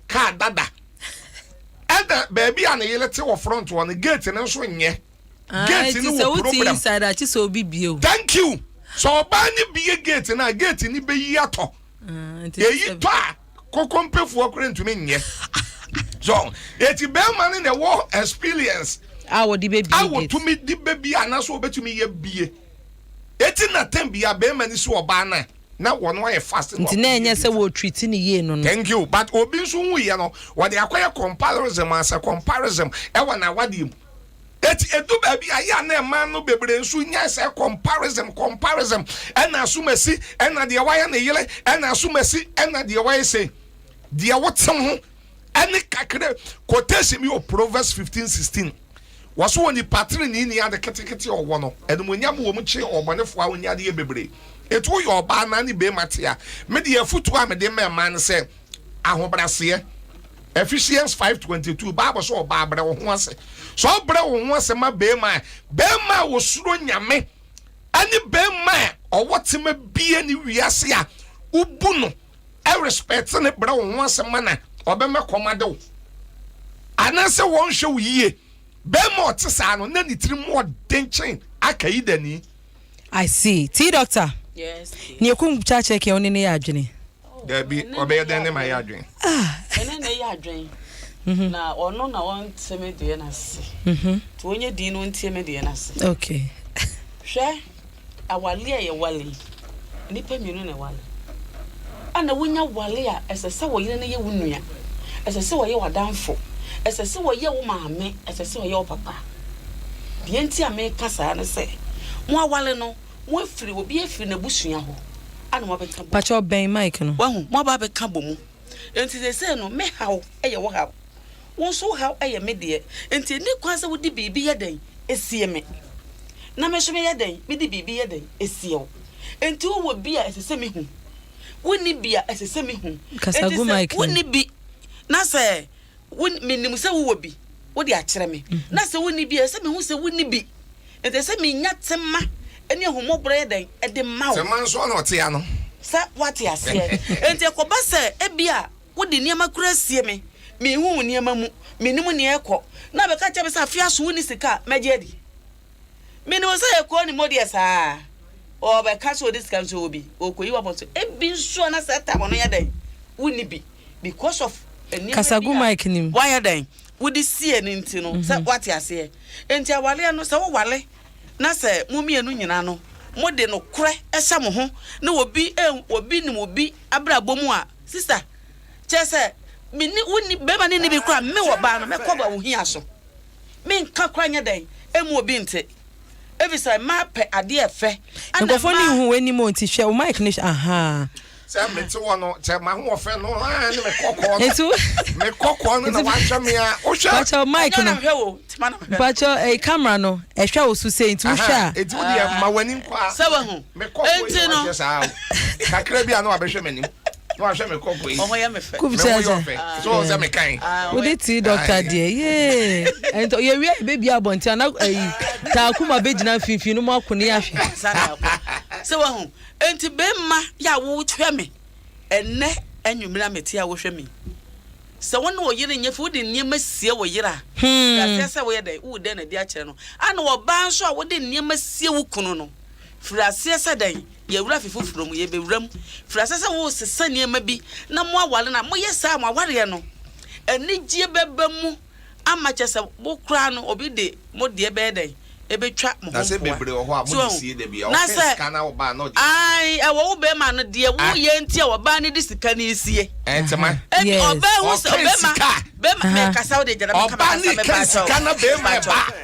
car dada ɛna baabi a ne yere te wɔ front hɔ no gate no nso nyɛ ah, gate no wɔ problem inside a sɛ obi bie o thank you sɛ ɔbaa ne bie gate no a gate no bɛyi atɔ ah, eyi tɔ a kokompefoɔ kora ntumi nyɛ so eti bɛrima no na ɛwɔ experience a wɔde bɛbie a wɔtumi de bɛbie anaasɛ wɔbɛtumi yɛ bie Eti na time bia bɛɛma no si ɔbaa no a na wɔno ayɛ fast Nti na ɛnyɛ sɛ wɔ treat no yie no no. Thank you but obi nso hu yɛ no wɔde akɔyɛ comparison asɛ comparison ɛwɔ n'awadeɛ mu eti edu baabi a yɛ a na ɛmaa no bebree nso nya sɛ comparison comparison ɛna asomasi ɛna deɛ wayɛ ne yere ɛna asomasi ɛna deɛ wayɛ sei deɛ wote ho ɛne kakra quotation bi wɔ Proverbs 15 16. Wɔso onipa treneeni ade ketekete a ɔwɔ no, animuonyam wɔ mu kye ɔbɔnefoɔ a ɔnya adeɛ bebree. Enti woyɛ ɔbaa anaa ne barima te a, me deɛ afotuo a mede ma mmaa ne sɛ, ahobraseɛ. Ephesians 5:22, Bible sɛ ɔbaa brɛ wo ho ase. Sɛ ɔbrɛ wo ho ase ma barima a, barima a ɔsuro Nyame ɛne barima a ɔwɔ tema bie ne wiase a wobu no, respect ne brɛ wo ho ase ma na ɔbɛma kɔm ade wo. Anaasɛ wɔnhwɛ wo yie. Barima a ɔte saa no, na ne tirim ɔden kyɛn Akaidani. I see. Tea doctor. Yes dear. Nea ekum kyakyɛ kɛ ɔne ne yɛ adwene. Dabi, ɔbɛyɛ dɛn ne ma yɛ adwene? Ah. Ɛne ne yɛ adwene. Mhm. Na ɔno na ɔnte me deɛ no ase. Mhm. Nti ɔnyɛ din na ɔntie me deɛ no ase. Okay. Hwɛ, awale a yɛwale yi, nnipa mmienu na ɛwale. Ɛna wonya wale a, ɛsɛ sɛ wo yere no yɛ wo nua, ɛsɛ sɛ ɔyɛ w'adamfo, ɛsɛ sɛ ɔyɛ wo maame, ɛsɛ sɛ ɔyɛ wo papa. Deɛ nti a meka saa ne sɛ, mo awale no, moafiri, obi afiri n'abusua hɔ ana moabɛka bɔ mu. Pakyɛw bɛn mic no. Wahu, moaba abɛka bɔ mu. Enti seesei no, me haw yɛ wo haw, wo nso wo haw yɛ me deɛ. Enti ɛnni kwan sɛ wode biribi yɛ dɛn sie me, na me nso meyɛ dɛn mede biribi yɛ dɛn sie wo. Enti wowɔ bi a ɛsɛ sɛ mehu, wonni bi a ɛsɛ sɛ mehu. Kasa Enti gu sɛ mic no mu. wonni bi na sɛ wo, menim sɛ wowɔ bi, wode akyerɛ me, na sɛ wonni bi a, ɛsɛ sɛ mehu sɛ wonni bi. Enti ɛsɛ sɛ minya tema ne ahummɔborɔ yɛ dɛn de ma wo. Tema nso na ɔte ano. Sɛ woate aseɛ. Enti ɛkɔba sɛ ebia wode nneɛma kura sie me, menhu wo nneɛma mu, mennim nea ɛrekɔ, na wobɛka kyerɛ me sɛ afe aso wonni sika a, mɛgye adi? Menim sɛ ɛkɔɔ ne mu deɛ saa. Ɔbɛka sɛ ɔde sika nso ɔwɔ bi, ɔrekɔyi wo abɔnten. Ebi nso a na saa tam no yɛ dɛn? Wonni bi because of nneɛma Kasa bi gu a mic no mu. woayɛ dɛn? Wode sie no nti no, sɛ woate aseɛ. Enti awareɛ no, sɛ woware na sɛ mo mmienu nyinaa no, mode nokorɛ hyɛ mo ho na obi obi nim obi abrabɔ mu a, sista, kyerɛ sɛ, menni, wonni, barima no nni bi koraa, me ɔbaa no, mɛkɔ ba wo hia so. Menka koraa nyɛ dɛn, ɛmmu obi nte. Efisɛ mmaa pɛ adeɛ ɛfɛ, ɛna Nkurɔfoɔ no mmaa. nhu w'anim o nti hwɛ wo mic no hwɛ ahaa. Sɛ mete hɔ no, sɛ m'ahoɔfɛ no aa ne me kɔkɔɔ no, Nti wo me kɔkɔɔ no na nti wahwɛ me a, wohwɛ. Pakyɛw mic Ɛnyɛ wo no na mehwɛ wo, Tima na mehwɛ no. Pakyɛw ɛyi camera no ɛhwɛ wo so sei nti wohwɛ Aha, a. eti wo deɛ ma w'ani nkɔ a. Sɛ wahu. Me kɔkɔɔ yi Enti na no. wahwɛ saa o. Kakra bi a na wabɛhwɛ m'anim. Na wahwɛ me kɔkɔɔ yi. Ɔho yɛ me fɛ. Kup Me ho kyɛ yɛ sɛ. ɔfɛ. So wɔn sɛ me kan. Ah, ɔho Wode yɛ. tii doctor Aye. deɛ yee. Ɛntɔ yɛwie a yɛbɛbie abɔnten ana ɛyi taakuma bɛgyina mfimfini no mu ako ne yɛahwɛ. Ansa na yɛakɔ. Sɛ wahu. Enti bɛmma yɛ a wohwɛ me ɛnnɛ anwummere a mete a wohwɛ me yi, sɛ wo ne wo yere nyɛ fi, wode nneɛma sie wo yere a, firi aseɛ sɛ woyɛ dɛn? Wowu dɛn adi akyerɛ no? Ana ɔbaa nso a wode nneɛma sie wo kunu no, firi aseɛ sɛ dɛn? Yɛwura fi foforɔ mu, yɛbɛwura mu. Firi aseɛ sɛ woresesa nneɛma bi na moaware no a, moyɛ saa a, mo awareɛ no, anigyeɛ bɛba mu. ama kyerɛ sɛ mo koraa no obi de mo deɛ bɛyɛ dɛn ɛbɛtwa mo ho Na sɛ mpoa. bebree wɔ hɔ a So mode wahu? sie da bi a Na ɔpɛ sɛ sika na ɔbaa na ɔde asie. ae ɛwɔ wo bɛrima no deɛ Ah. woyɛ nti a ɔbaa no de sika no resie. Ɛntema. Ebi Yes. ɔbaa hu sɛ Ɔka ɔbɛrima sika. bɛrima Aha. mekasa wo de gyina meka Ɔbaa mekasa ne ka mepaakyɛw sika na bɛrima mepaakyɛw ɛba.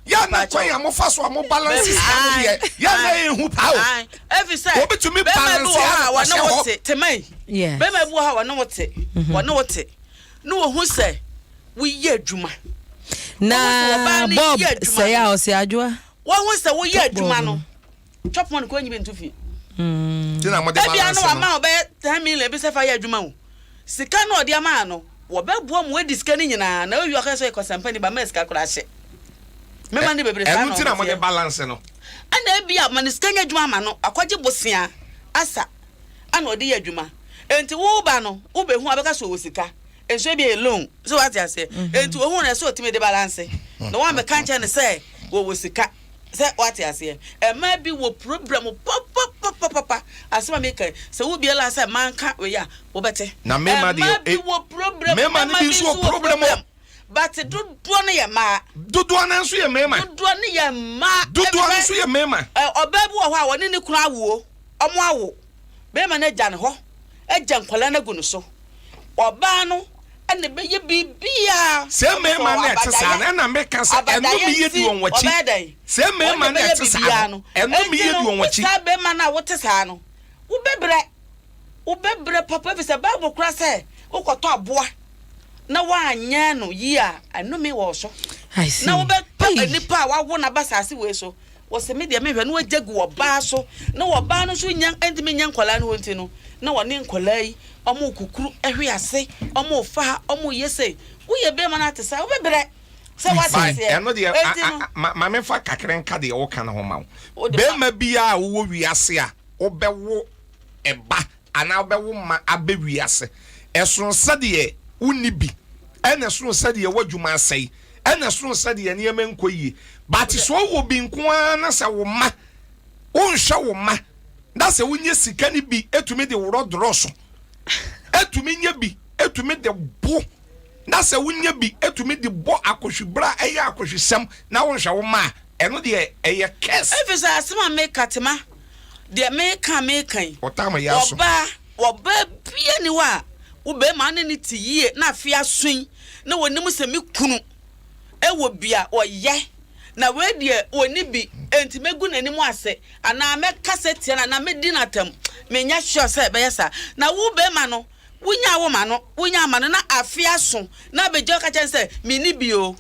Yɛ na kwan mepaakyɛw a mofa so a mo balance bɛrima sika no ae deɛ yɛ na ae ɛhu paa o. ae efi sɛ Obi tumi bɛrima bi balance wɔ a hɔ na a wɔne ɔhyɛ wo hɔ. te tema yi Yes. bɛrima bi wɔ hɔ a wɔne wo te wɔne wo te na wɔhu sɛ woyɛ adwuma. Na Bob sɛe a ɔsɛ adwoa. Wɔhu sɛ woyɛ adwuma no. Chop money kɔ nyi bi nto fie. Ti na mo de Ebia balance no no. wama ɔbɛyɛ 10 million bi sɛ fa yɛ adwuma o. Sika no ɔde ama no, wɔbɛboa mu adi sika no nyinaa na owie ɔka sɛ ɔyɛ kɔsɛmpani ba ma sika koraa hyɛ. Mema no bebree saa Ɛno na ti na mo de wɔteɛ. balance no. Ɛna ebia ma ne sika nyɛ adwuma ama no, akɔgye bosea asa ana ɔde yɛ adwuma. Enti wo ba no, wobɛhu a bɛka sɛ ɔwɔ sika. Nso ebi yɛ loan. So wate aseɛ? Enti ohun no ɛsɛ ɔtumi de balance. Na wɔammɛka nkyerɛ no sɛ wɔwɔ sika. Sɛ wate aseɛ? Mmaa bi wɔ problem papapapapa. Asɛm a meka yi, sɛ wo biara sɛ manka wei a, wobɛte. Na mmarima deɛ, Mmaa bi eh, wɔ problem, mmarima no mmarima bi bi nso wɔ nso wɔ problem o. problem. But dodoɔ no yɛ mmaa. Dodoɔ no nso yɛ mmarima. Dodoɔ no yɛ mmaa. Dodoɔ no Efisɛ, nso yɛ mmarima. ɛ, ɔbaa bi wɔ hɔ a wɔne ne kunu awo, wɔn awo. Barima no agya ne hɔ, agya nkwadaa no agu ne so. Ɔbaa no na ɛbɛyɛ biribiara. Sɛ mmarima no ɛte saa no, ɛna meka sɛ ɛno meyɛ di wɔn akyi. Sɛ mmarima no ɛte saa no, ɛno meyɛ di wɔn akyi. Saa barima no a wote saa no, wobɛbrɛ, wobɛbrɛ papa efisɛ Bible kora sɛ wokɔtɔ aboa na woanyɛ no yie a, ɛnome wɔ so. Na wobɛtɔ nipa a wawo no aba saase wei so. Wɔse me deɛ menhwɛ na wagya gu ɔbaa so na ɔbaa no nso nya ntumi nyɛ nkwadaa no hɔ nti no na ɔne nkwadaa yi ɔmo kukuru ɛhwe ase ɔmo fa ha ɔmo yɛ sei woyɛ bɛrima no ate saa wobɛbrɛ sɛ wate By aseɛ ɛno deɛ enti no ma ma memfa kakra nka deɛ woka no ho ma wo. Wode ma. Bɛrima biara a wowɔ wiase a wobɛwo ɛba anaa wobɛwo mma aba wiase ɛsono sɛdeɛ wonni bi. Ɛna ɛsono sɛdeɛ w'adwuma asɛe. Ɛna ɛsono sɛdeɛ nneɛma nkɔ yie. But sɛ wowɔ bi nko ara na sɛ wo mma, wonhwɛ wo mma, na sɛ wonya sika no bi tumi de worɔ dorɔso, tumi nya bi tumi de bo, na sɛ wonya bi tumi de bɔ akɔhwibra a ɛyɛ akɔhwisɛm na wonhwɛ wo mma a, ɛno deɛ ɛyɛ curse. Efisɛ asɛm a meka tema, deɛ meka a meka yi, Ɔtam yɛ aso. ɔbaa, ɔbaa biara nni hɔ a wo barima ne no te yie na afe aso yi na ɔnim sɛ me kunu wɔ bi a ɔyɛ, na wei deɛ ɔnni bi, enti mɛgu n'anim ase anaa mɛkasa atia no anaa mɛdi no atɛm. Menyɛ sure sɛ ɛbɛyɛ saa. Na wo barima no, wonyaa wo ma no, wonyaa ma no na afe aso na abɛgya wo ka kyerɛ no sɛ menni bi o.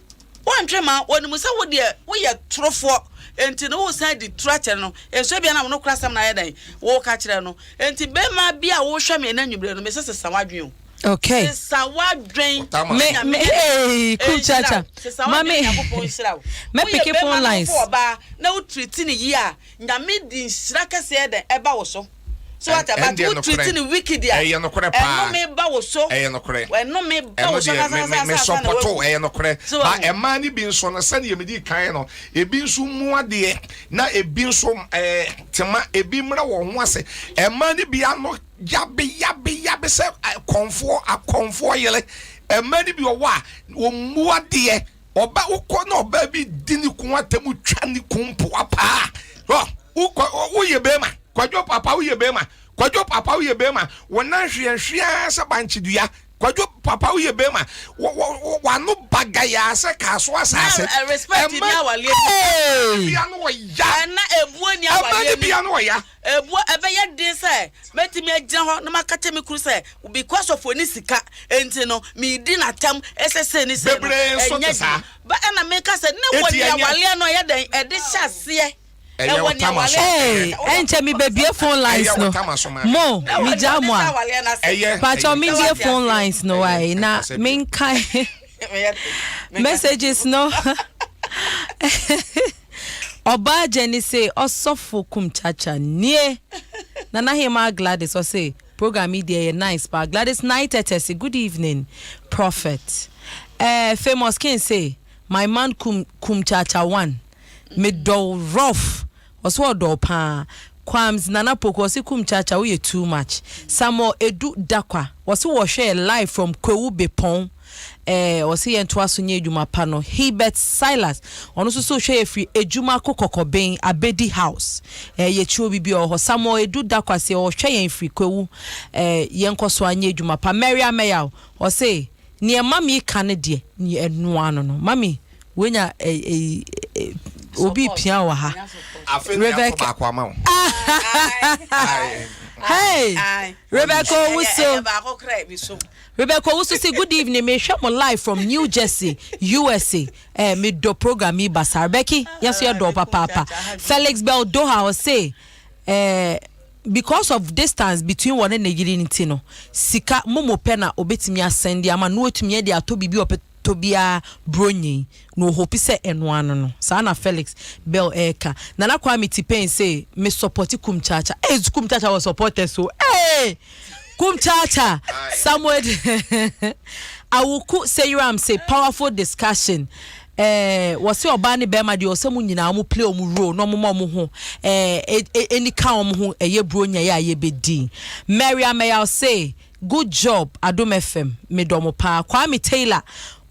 Wontwe mma wo, ɔnim sɛ wo deɛ woyɛ torofoɔ, enti no woresan adi toro akyerɛ no, nso ebia na wo nokorasɛm na ayɛ dɛn? Woreka kyerɛ no. Enti barima bi a worehwɛ me ɛnnɛ anwummerɛ no, mese sesa w'adwene o. Okay. Sesa w'adwene. Me Nyame me hey cool cha nhyira cha. wo. Sesa Mami w'adwene Nyankopɔn nhyira wo. me Woyɛ pick barima phone na lines. wofo ɔbaa na wo treat no yie a, Nyame de nhyira kɛseɛ dɛn ɛba wo so. So wate a, but Ɛndeɛ wo nokorɛ. treat no wicked a, Ɛyɛ nokorɛ paa. ɛnome ba wo so. Ɛyɛ nokorɛ. Ɛnome ba Ɛno wo so deɛ ankasa me me ankasa me ansa na sɔpɔto wawu. ɛyɛ nokorɛ. So Ba wahu? ɛmaa no bi nso no sɛdeɛ medi kan no ebi nso mu adeɛ na ebi nso ɛɛ tema ebi mmerɛ wɔn ho ase. Ɛmaa no bi ano yabe yabe yabe sɛ akɔmfoɔ akɔmfoɔ yere. Ɛmaa no bi wɔ hɔ a wɔn mu adeɛ. Ɔba wokɔ na ɔbaa bi di ne kun atɛm twa ne kun mpoa paa. Hɔ wokɔ woyɛ bɛrima kwadwo papa woyɛ bɛrima kwadwo papa woyɛ bɛrima wo nan hweanhwea sɛ bankye dua kwadwo papa woyɛ bɛrima wano bagayaa sɛ kaaso asase. Na respect ni awaleɛ Hey! Bia no ɔya. Ɛna ebuo ni Ɛma awaleɛ ne ni. bia no ɔya. Ebua, ɛbɛyɛ den sɛ mɛtumi agyina hɔ na maka akyerɛ me kunu sɛ because of onni sika nti no meredi no atɛm sɛ sei ne sei no, Bebree nso ɛnyɛ te saa. adwuma. Ba ɛna meka sɛ ne wɔ Enti nea ɛnyɛ. awaleɛ no ɛyɛ dɛn ɛde hyɛ aseɛ. Ɛyɛ Ɛwɔ wo nea tama so. awaleɛ Hey, ɛnkyɛ mebɛbie phone lines Ɛyɛ no. wo tama so maame. Mo, Na wɔ nea megya ɔde mo hyɛ a. awaleɛ no ase. Ɛyɛ. Pakyɛ ɛyɛ. menbie Sɛ wate phone aseɛ. lines no Ɛyɛ, wae na ɛnkasa bio. menkae Meyɛ te. Menka. messages no. Ɔbaa Jenny se ɔsɔfo Kumchacha nie. Nana Hemaa Gladys ɔse program yi deɛ ɛyɛ nice paa. Gladys Naitete se good evening prophet. Eh, Famous King se my man Kum Kumchacha one. Medɔ wo rough. Ɔse ɔdɔ wo paa. Kwams Nana Poku ɔse Kumchacha woyɛ too much. Samuel Edu Dakwa ɔse wɔhwɛ yɛ live from Kwewu Bepɔn. Eh, ɔse yɛntoa so nyɛ adwuma pa no. Hebert Silas, ɔno nso so hwɛ yɛ firi Adwumako Kɔkɔben, Abedi House. Eh, yɛkyi obi bi ɔwɔ hɔ. Samuel Edu Dakwase, ɔhwɛ yɛn firi Kwawu. Eh, yɛnkɔ so anyɛ adwuma pa. Mary Ameyaw, ɔse, neɛ mami ka no deɛ, neɛ ɛno ano no. Mami, woanya eh, eh, eh, obi pia wɔ ha. Afei na yɛato Rebecca. baako ama wo. Hey, Rebecca Owusu. Ɛyɛ baako kra bi so. Rebecca Owusu se good evening me hwɛ mo live from New Jersey USA eh me dɔ program yi basaa Becky yɛn nso yɛ dɔ papaapa Felix Bell Doha ɔse eh because of distance between wɔne ne yere nti no sika momo pɛ na obetumi asɛnde ama no watumi de atɔ biribi ɔpɛ tɔ biara bronyi na ɔhope sɛ ɛno ano no saa na Felix Bell ɛreka Nana Kwame Tipɛn se me supporti Kumchacha eh Kumchacha wɔ supporters o eh Kumchacha Samuel Awuku Seyiram se powerful discussion eh wɔse ɔbaa ne bɛrima deɛ ɔsɛ mo nyinaa wɔn play wɔn role na wɔn ma wɔn ho eh ɛni ka wɔn ho ɛyɛ bronya yɛ a yɛbɛdi Mary Ameyaw se Good job Adom FM me dɔ mo paa Kwame Taylor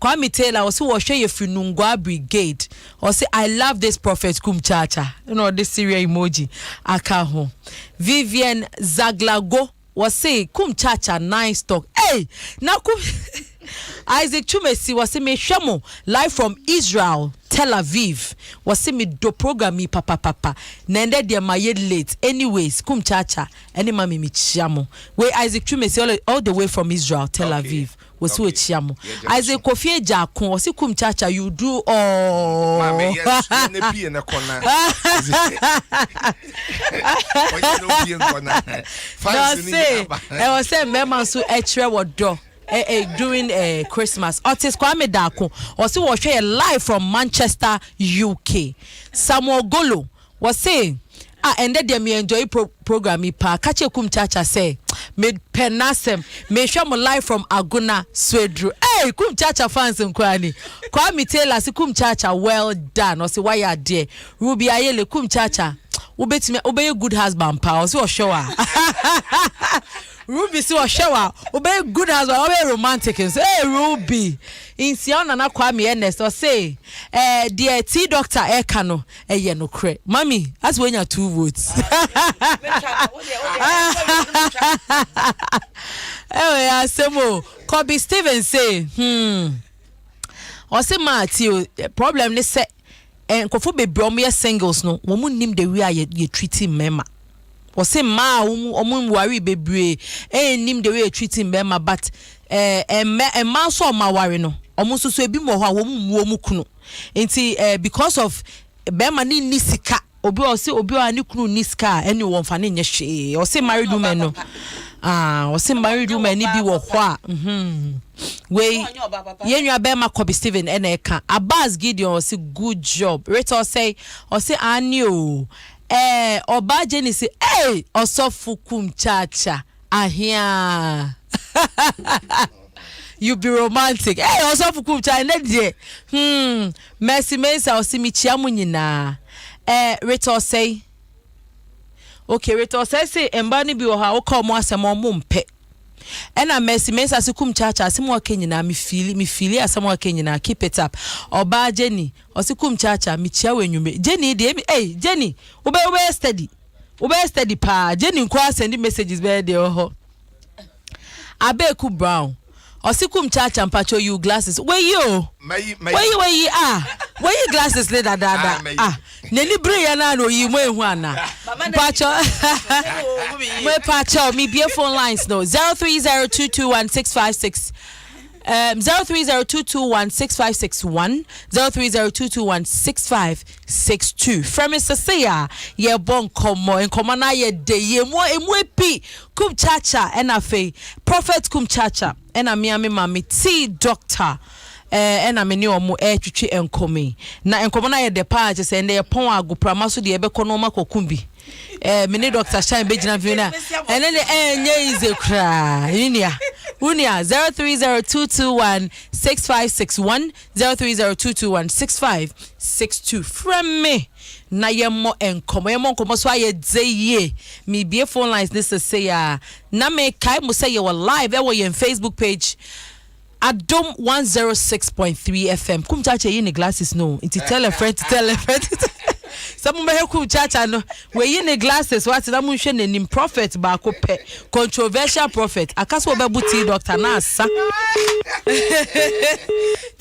Kwame Taylor ɔse wɔhwɛ yɛ firi Nungua brigade ɔse I love this prophet Kumchacha ɛna ɔde sereɛ emoji aka ho Vivian Zaglago wɔse Kumchacha nice talk ei na kum Isaac Twumasi wɔse me hwɛ mo live from Israel Tel Aviv wɔse me dɔ program yi papapapa na ɛndɛ deɛ mayɛ late anyways Kumchacha Ɛne mami mekyia mo. Wei Isaac Twumasi all, all the way from Israel, Tel Aviv. Wɔsi wɔkyia mo. Isaac Kofi Agyako, ɔsi kum chacha you do all. Maame yɛ yɛ ne pie ne kɔ na. Ɔyɛ ne pie nkɔ na. Na ɔse ɛwɔ sɛ mmarima nso ɛkyerɛ wɔ dɔ. Eh, eh, during eh, Christmas. Otis Kwame Daako, ɔsi wɔhwɛ yɛ live from Manchester, UK. Samuel Golo, Wɔse ah ɛndɛ deɛ me enjoy pro program yi paa ka kyerɛ kum chacha sɛ. Mepɛ n'asɛm. Mehwɛ mo live from Agona Swedru. Hey, Kum Chacha fans nkoaa ni. Kwame Taylor se Kum Chacha well done. Ɔse wayɛ adeɛ. Ruby Ayele, Kum Chacha wobɛtumi wobɛyɛ good husband paa. Ɔse ɔhwɛ wo a. Ruby se ɔhwɛ wo a wobɛyɛ good husband, wobɛyɛ romantic nso. Hey Ruby. Nsia Nana Kwame Ernest ɔse eh, deɛ Tea Doctor ɛka no Ɛyɛ nokorɛ mummy asɛ wanya 2 votes ɛwɔ yɛ asɛm o Kobe Steven se hmm ɔse maa ti o problem ne sɛ eh, nkurɔfoɔ bebree wɔn yɛ singles no wɔn nnim the way a yɛ yɛ treat mmarima wɔse mmaa a wɔn wɔn nware bebree ɛnnim the way yɛ treat mmarima but ɛɛ eh, mmaa nso a wɔn aware no wɔn nso so ebi mu wɔ hɔ a wɔn mmu wɔn kunu. Nti eh because of bɛrima no nni sika obi ɔse obi a ne kunu nni sika a ɛne wɔn fa ne nyɛ hwee ɔse married women no ah ɔse married women no bi wɔ hɔ a mhm wei yɛn nua bɛrima Kobe Steven ɛna ɛka Abbas Gideon ɔse good job Rita ɔsɛe ɔse aane o eh ɔbaa Jenny se ei ɔsɔfo kum chacha Aheaa you be romantic hey ɔsɔfo kum kya ɛnɛ deɛ hmm Mercy Mensah ɔsi mi kyia mo nyinaa ɛɛ Rita Ɔsɛe okay Rita Ɔsɛe se mmaa no bi wɔ hɔ a woka wɔn asɛm wɔn mpɛ ɛna Mercy Mensah se kum kya kya asɛm a ɔka nyinaa me feeli me feeli asɛm a ɔka nyinaa keep it up ɔbaa Jenny ɔsi kum kya kya me kyia wɔ enyimire Jenny deɛ ɛy Jenny wobɛ wobɛyɛ steady. Wobɛyɛ steady paa. Jenny nkoaa sɛndi messages bɛyɛ deɛ ɛwɔ hɔ. Abeku Brown ɔse kum chacha mpakyɛw yi wo glasses. Wayi o. Mayi mayi. Wayi wayi ah. Wayi glasses ne dadaada. Ah, mayi. Ah. N'ani bere yɛ naa na oyi mo ehu ana. Mpakyɛw. Mepakyɛw mebie phone lines no 03022165 Um, 0302216561, 0302216562. Frɛ me sesei a yɛbɔ nkɔmmɔ. Nkɔmmɔ no ayɛ dɛ yie. Emu emu epi. Kum Chacha ɛna afei Prophet Kum Chacha ɛna me a me maame Tea Doctor eh, ɛna me ne wɔn ɛretwetwe nkɔmmɔ yi. Na nkɔmmɔ no ayɛ dɛ paa kyɛ sɛ ɛnɛ yɛpɔn agoprama so deɛ yɛbɛkɔ na wɔn akɔko bi. Eh, me ne Dr. Shine bɛgyina mfimfini na ɛne ne ɛnyɛ easy koraa. Ne nua, wo nua 0302216561, 0302216562. Frɛ me na yɛmmɔ nkɔmmɔ. Yɛmmɔ nkɔmmɔ so ayɛ dze yie. Mebie phone lines ne sesei a na mekae mo sɛ yɛwɔ live ɛwɔ yɛn Facebook page. Adom 106.3 FM Kum Chacha yi ne glasses no nti tell a friend to tell a friend to tell sɛ mo bɛhwɛ Kum Chacha no wɔyi ne glasses wate na monhwɛ n'anim prophet baako pɛ controversial prophet aka sɛ wɔbɛbo tea doctor na asa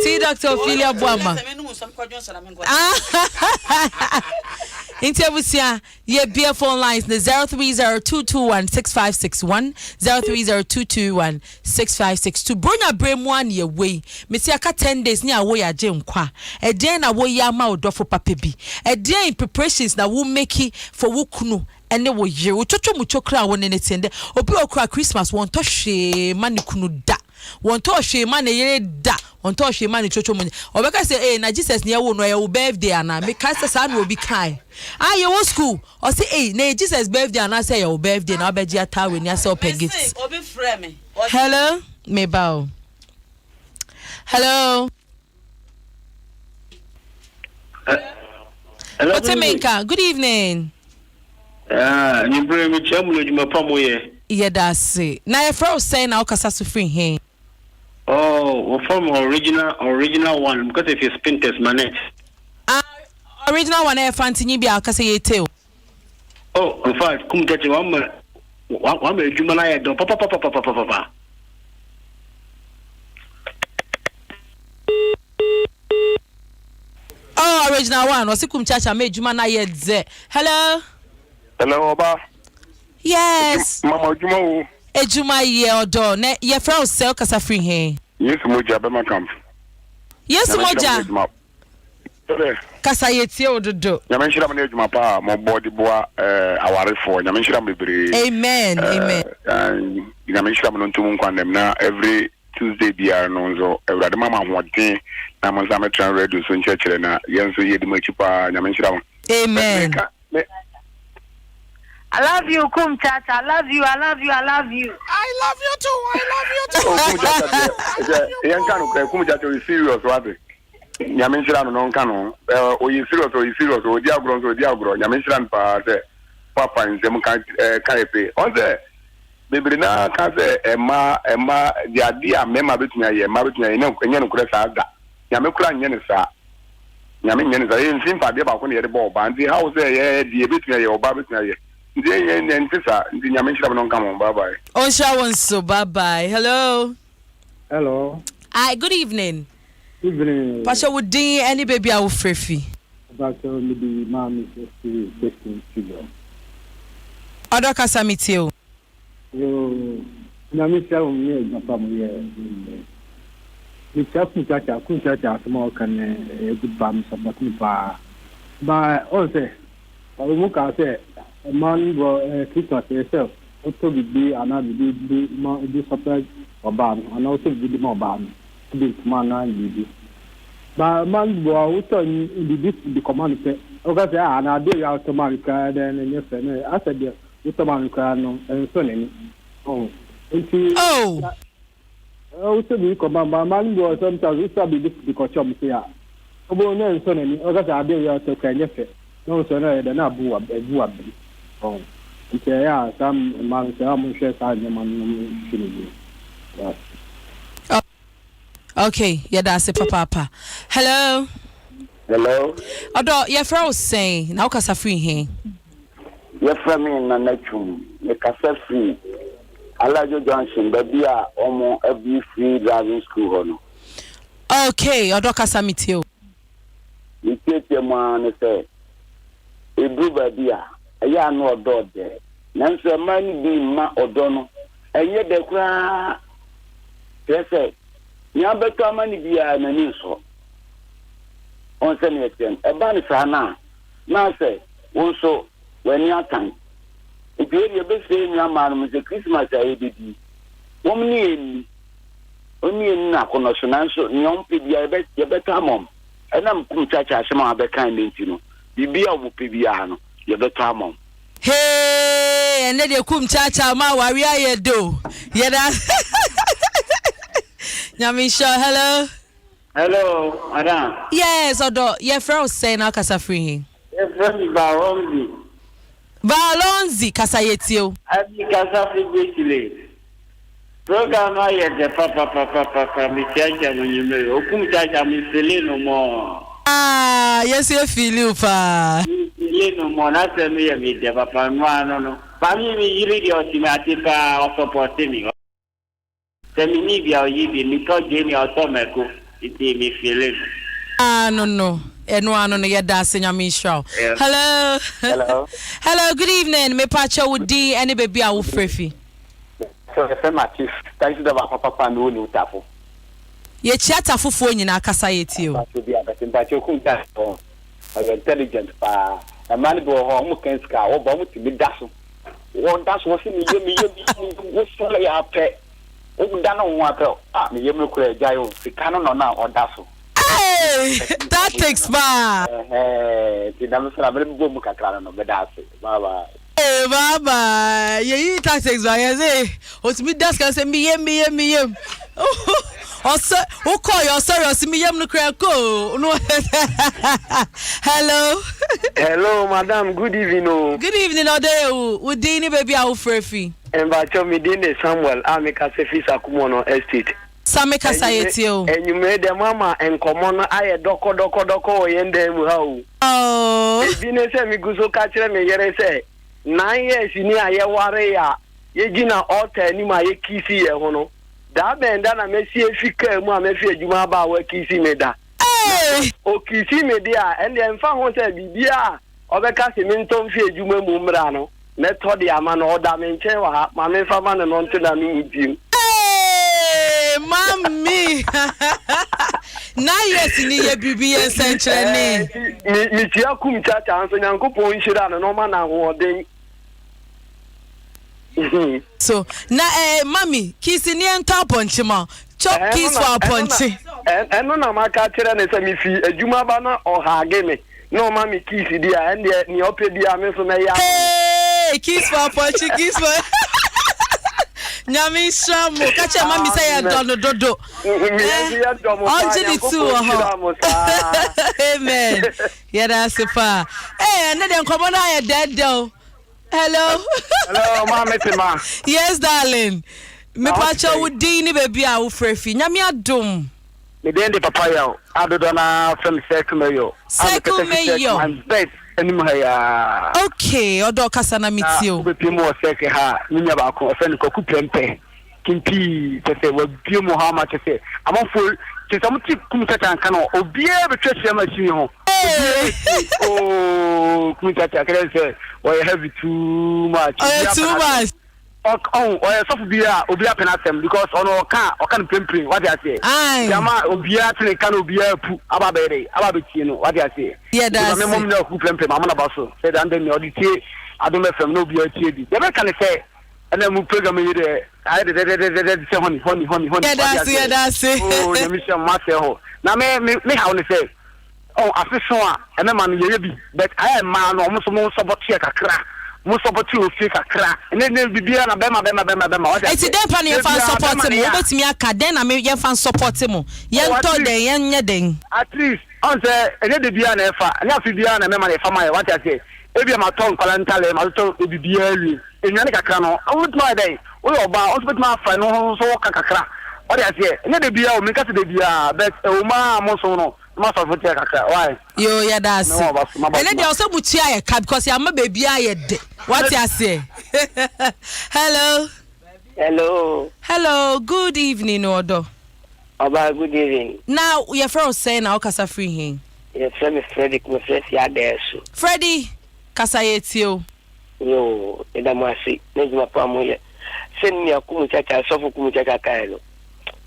tea doctor Ophelia Boama nti abusua Yɛbue phone lines no 0302216561, 0302216562. Bronya berɛ mu ara na yɛwɔ yi. Mese aka 10 days ne awo yɛagye nkwa. Ɛdeɛn na woyɛ ama wo dɔfo papa bi? Ɛdeɛn preparations na wo make for wo kunu ne wo yere? Wo twotwo mutwo koraa a wo ne no te ndɛ. Obi wɔ hɔ koraa Christmas wɔntɔ hwee ma ne kunu da. Wɔntɔɔ hwee ma ne yere da. Ɔntɔɔ hwee ma ne twotwo mu. Ɔbɛka sɛ, Ee, na Jesus na yɛwoo no, ɛyɛ wo birthday anaa? Mekae sɛ saa na obi kae. Ah, yɛwɔ school. Ɔse, Ei, na ɛyɛ Jesus birthday anaasɛ ɛyɛ wo birthday na wabɛgye ataa w'ani asɛ wopɛ gift? Hello, meba o. Hello. Hello, Wote me nka? Good evening. Ah, anwummere mekyia mu no adwuma pa mo yɛ. Yɛda ase. Na yɛfrɛ wo sɛn na wokasa so firi he? Oh, wɔfrɛ me original original one. Mekasa fi Spintex Manet. Ah, original one ɛyɛ fantinyi bi a ɔkasa yɛ teo. Oh, in fact, kum tɛkyɛ wama wama adwuma no ayɛ dɔn papapapapapapa. Oh, original one. Ɔsi kum chacha ma adwuma no ayɛ dɛ. Hello. Hello, ɔba. Yes. Mama adwuma o. Adwuma yɛ ɔdɔ. Na yɛfrɛ wo sɛ ɔkasa firi he? Yesu mogya bɛma camp. Yesu mogya. Kasa yɛtie wo dodo. Nyame nhyira mo ne adwuma pa a mobɔ de boa eh, awarefoɔ. Nyame nhyira mo bebree. Amen. Eh, Amen. Eh, Nyame nhyira mo no ntom nkwa nnam na every Tuesday biara no nso Awurade ma mo ahoɔden na mo nsa mɛtena radio so nkyerɛkyerɛ na yɛn nso yɛdi mo akyi paa. Nyame nhyira mo. Amen. Me, I love you Kum Chacha I love you I love you I love you. I love you too I love you too. Oh Kum Chacha deɛ sɛ yɛn ka no korɛ Kum Chacha ɔyɛ serious wate nyame nhyira no na ɔnka no ho ɔyɛ serious ɔyɛ serious ɔdi agorɔ nso ɔdi agorɔ nyame nhyira no paa sɛ papa nsɛm ka ka yɛ pe ɔn sɛ bebree naa ka sɛ ɛma ɛma de adeɛ a mmarima bɛtumi ayɛ mmaa bɛtumi ayɛ ɛnyɛ nokorɛ saa da nyame koraa nyɛ no saa Nyame nyɛ no saa. Yɛ nsi mpa adeɛ baako na yɛde bɔ ɔbaa nti how sɛ yɛ deɛ yɛbɛtumi ayɛ ɔbaa bɛtumi ayɛ nti yɛ yɛ nte saa nti Nyame nhyira mo na ɔnka mo ho bye bye. Ɔnhyira wo nso bye bye hello. Hello. Hi good evening. Evening. Pakyɛ wo din ɛne baabi a wo frɛ fi. Pakyɛ me di maame firi Christian studio. Ɔdɔ kasa me tie o. Yoo Nyame nhyira mo ne adwuma pa mo yɛ nnɛ. Mekyia Kum Chacha, Kum Chacha asɛm a ɔka no ɛyɛ good paa me support no paa. Ba ɔn sɛ ɔmo kaa sɛ mmaa no bɔ ɛɛ Christmas ɛyɛ sɛ wotɔ biribi anaa biribi de ma de surprise ɔbaa no anaa wotɔ biribi de ma ɔbaa no de ntoma anaa biribi. Ba mmaa no bɔ a wotɔ biribi de kɔma no pɛ ɔka sɛ ah na adeɛ wei a wotɔ maa no koraa dɛn na ɛnyɛ fɛ na asɛ deɛ Wotɔ ma no koraa no, ɛnsɔ n'ani. Ɔho. Nti, Oh! wotɔ biribi kɔma mma mma no bi wɔ hɔ sometimes wotɔ biribi de kɔkyɛ wɔn sei a, wobɛhu na ɛnsɔ n'ani. Ɔka sɛ adeɛ wei a wotɔ koraa ɛnyɛ fɛ. Na wo nso na ɛyɛ dɛ na abu abu w'abam. Ɔho. Nti ɛyɛ a saa mmaa no sɛ ɛyɛ a wɔnhwɛ saa nneɛma no na wɔnhwɛ no yie. That's it. Okay, yɛda ase papaapa. Hello. Hello. Ɔdɔ, yɛfrɛ wo sɛn na wokasa firi he? Yɛfrɛ me Nana Twum. Mekasa firi Alajo Junction, baabi a wɔn abue free driving school hɔ no. Okay, ɔdɔ kasa metie o. Ne tiatia mu ara ne sɛ, ɛduru baabi a, ɛyɛ a na ɔdɔ ɔdɛ. Nanso mmaa no bi mma ɔdɔ no nyɛ dɛ koraa. Kyerɛ sɛ, nea wobɛtɔ ama no biara, n'ani nsɔ. Wohu sɛnea ɛteɛ no? Ɛba no saa no a, na asɛ wo nso w'ani atan. Enti wei deɛ, yɛbɛsrɛ yɛn nuammaanom sɛ Christmas a yɛrebɛdi yi, wɔn ne yɛn nni. Onni yɛn nni akɔnnɔ so, nanso nea wɔmpɛ biara yɛbɛ, yɛbɛtɔ ama wɔn. Ɛnam Kum Chacha asɛm a wabɛka nnɛ nti no, biribiara a wɔpɛ biara no, yɛbɛtɔ ama wɔn. Hee ɛnɛ deɛ kum chacha ma aware ayɛ dɛ o yɛda Nyame nhyira wo hello. Hello madam. Yes ɔdɔ yɛfrɛ wo sɛn na wokasa firi he? Yɛfrɛ me Balonzi. Balonzi kasa yɛtie wo. Abi kasa firi Bechile. Program no ayɛ dɛ papapapapa me kyiakyia mo anwummere okum kyakya me fili no mɔɔ. Aah yɛn nso yɛ feeli wo paa. Me feeli no mɔɔ n'asɛm no yɛ me dɛ papa ɛno ano no maame me yere deɛ ɔte me ase paa ɔsɔpɔte me sɛ me ni bi a ɔyi bi me tɔ gyeene a ɔtɔ mako nti me feeli no. Ano no ɛno ano no yɛda ase Nyame nhyira wo. Hello Hello. Hello good evening mepakyɛ wo din ɛne baabi a wo frɛ fi. So yɛfrɛ me Atif, taxi driver papapa a mewɔ New Tafo. Yɛkyia Tafofoɔ nyinaa kasa yɛtie o. Mpakyɛw bi abɛte mpakyɛw kum taxi hɔ ɔyɛ intelligent paa mmaa no bi wɔ hɔ a wɔn kan sika a wɔba wɔn tumi da so wɔn da so wɔsi me yam me yam me yam wosɔre yɛ apɛ woda ne ho apɛ a me yam no kura agya o sika no na ɔna ɔda so. Hey, tactics paa. Ɛhɛn nti na me sra me bɔ mu kakra no no meda ase bye bye. Hey, bye bye. Yɛyi tactics ba yɛ sɛ otumi da sika sɛ meyam meyam meyam. Ɔsɛ wokɔ yɛ ɔsɔre ɔsɛ meyam no kura ko. No. Hello. Hello, madam. Good evening. Oh. Good evening, Ɔdɛyɛwu. Wo din ne baabi a wofrɛ fi. Mpakyɛw, me din de Samuel a mekasa fi Sakumono Estate. Same kasa yɛ tie o. Anwummere deɛ moama nkɔmmɔ no ayɛ dɔkɔdɔkɔdɔkɔ wɔ yɛn dan mu ha o. Ebi ne sɛ megu so ka kyerɛ me yere sɛ nine years ni a yɛwaree a yɛgyina altar anim a yɛkiisi yɛn ho no, da bɛn da na mɛsi afi kaa mu a mafi adwuma aba a wakiisi me da? Na sɛ ɔkiisi me deɛ a, ɛndeɛ ɛmfa ho sɛ biribiara a ɔbɛka se mentɔ mfi adwuma mu mmra no, Mɛtɔ de ama no, ɔda me nkyɛn wɔ ha, ma memfa ma no na ɔnte n'ano mu bio. Eeii mummy nine years ni yɛ biribi yɛ nsɛnkyerɛnne. Me metua kum kyakya nso Nyankopɔn nhyira no na ɔma no ahoɔden. So na eh mummy kisi ni ɛntɔ apɔnkye ma chop kiss for apɔnkye. Ɛno na maka kyerɛ no sɛ mefi adwuma ba na ɔhage me na ɔma me kiss di a ɛndeɛ nea ɔpɛ biara me nso mɛyɛ ama no. Hey, kiss for apɔnkye, kiss for. Nyame nhyira mo. Ka kyerɛ mami sɛ yɛdɔ no dodo. Ɔngye ne tu wɔ hɔ. Amen. Yɛda ase paa. Ee, ɛnɛ deɛ nkɔmmɔ no ayɛ dɛɛdɛw. Hello. Hello, maame Tema. Yes, darling. Mepakyɛ wo din ne baabi a wofrɛ fi. Nyame adom. Me din de Papa Yaw a dodoɔ no ara frɛ me Circle Mayor. Circle Mayor. My best anim ha yi ara. Okay, ɔdɔ kasa na me tie o. Na wobɛpie mu wɔ Circle ha a, me nua baako, ɔfrɛ no Kwaku Prɛmpɛ. Kimpii, kyɛ sɛ wabie mu ha ama kyɛ sɛ amanfoɔ kyɛ sɛ wɔte kum kyakya nka no obiara bɛtwa ahyia ma akyini ho. Obiara bɛtie ooo kum kyakya kɛdɛ sɛ ɔyɛ heavy too much. Ɔyɛ too much. Ɔn ɔyɛ sɔfo bi a obi apɛ n'asɛm because ɔno ɔka a ɔka no mprempren wate aseɛ. Ae. Nti ama obiara te ne nka na obiara apu aba abɛyɛ dɛ aba abɛtie no wate aseɛ. Yɛda Nti ma ase. me mmom nyɛ ɔku prɛmprɛ ma mo naba so sɛ da ndɛ nea ɔde tie Adom FM na obiara tie bi. Deɛ mɛka ne sɛ ɛna mu program yi deɛ ayɛ dɛdɛdɛdɛdɛ te sɛ honey honey honey honey Yɛda wate ase aseɛ. yɛda ase. Oo Nyame hyira mo masɛe hɔ. Na me me me haw ne sɛ Oh afe so a ɛmɛma no yɛyɛ bi but ayɛ mmaa no ɔmo nso mo nsɔpɔteɛ kakra mo nsɔpɔte ofie kakra ɛnɛ nɛ bibiara na bɛma bɛma bɛma bɛma wate Eti aseɛ dɛn pa na yɛmfa dabiara nsɔpɔte bɛma mo? ne yɛ a Wobɛtumi aka dɛn na me yɛmfa nsɔpɔte mo? oh Yɛntɔ at least dɛn? Yɛnyɛ dɛn? at least ɔn sɛ ɛnyɛ dabiara na ɛfa ɛnyɛ afe biara na mɛma no ɛfa ma yɛ wate aseɛ ebia matɔ nkwadaa ntale matotɔ bibiara awie nnuane kakra no wobɛtumi ayɛ dɛn woyɛ ɔbaa wo nso bɛtumi afa ɛno ho nso ka kakra wate aseɛ ɛnyɛ dabiara o menka sɛ dabiara but ɛwɔ mu ara mo nso no Ma sɔfo teɛ kakra why. Yoo yɛda ase. Ɛnɛ deɛ ɔsɛ mo tua yɛ ka because yɛama baabi ayɛ de. Wate aseɛ. Hello. Hello. Hello, good evening ɔdɔ. Ɔbaa good evening. Na yɛfrɛ wo sɛn na wokasa firi he? Yɛfrɛ me Fredrick mefrɛ fi Adɛɛso. Freddy, kasa yɛtie o. Yoo, yɛda mo ase ne adwuma pa a moyɛ. Sɛ nea Kumchacha, Sɔfo Kumchacha kae no,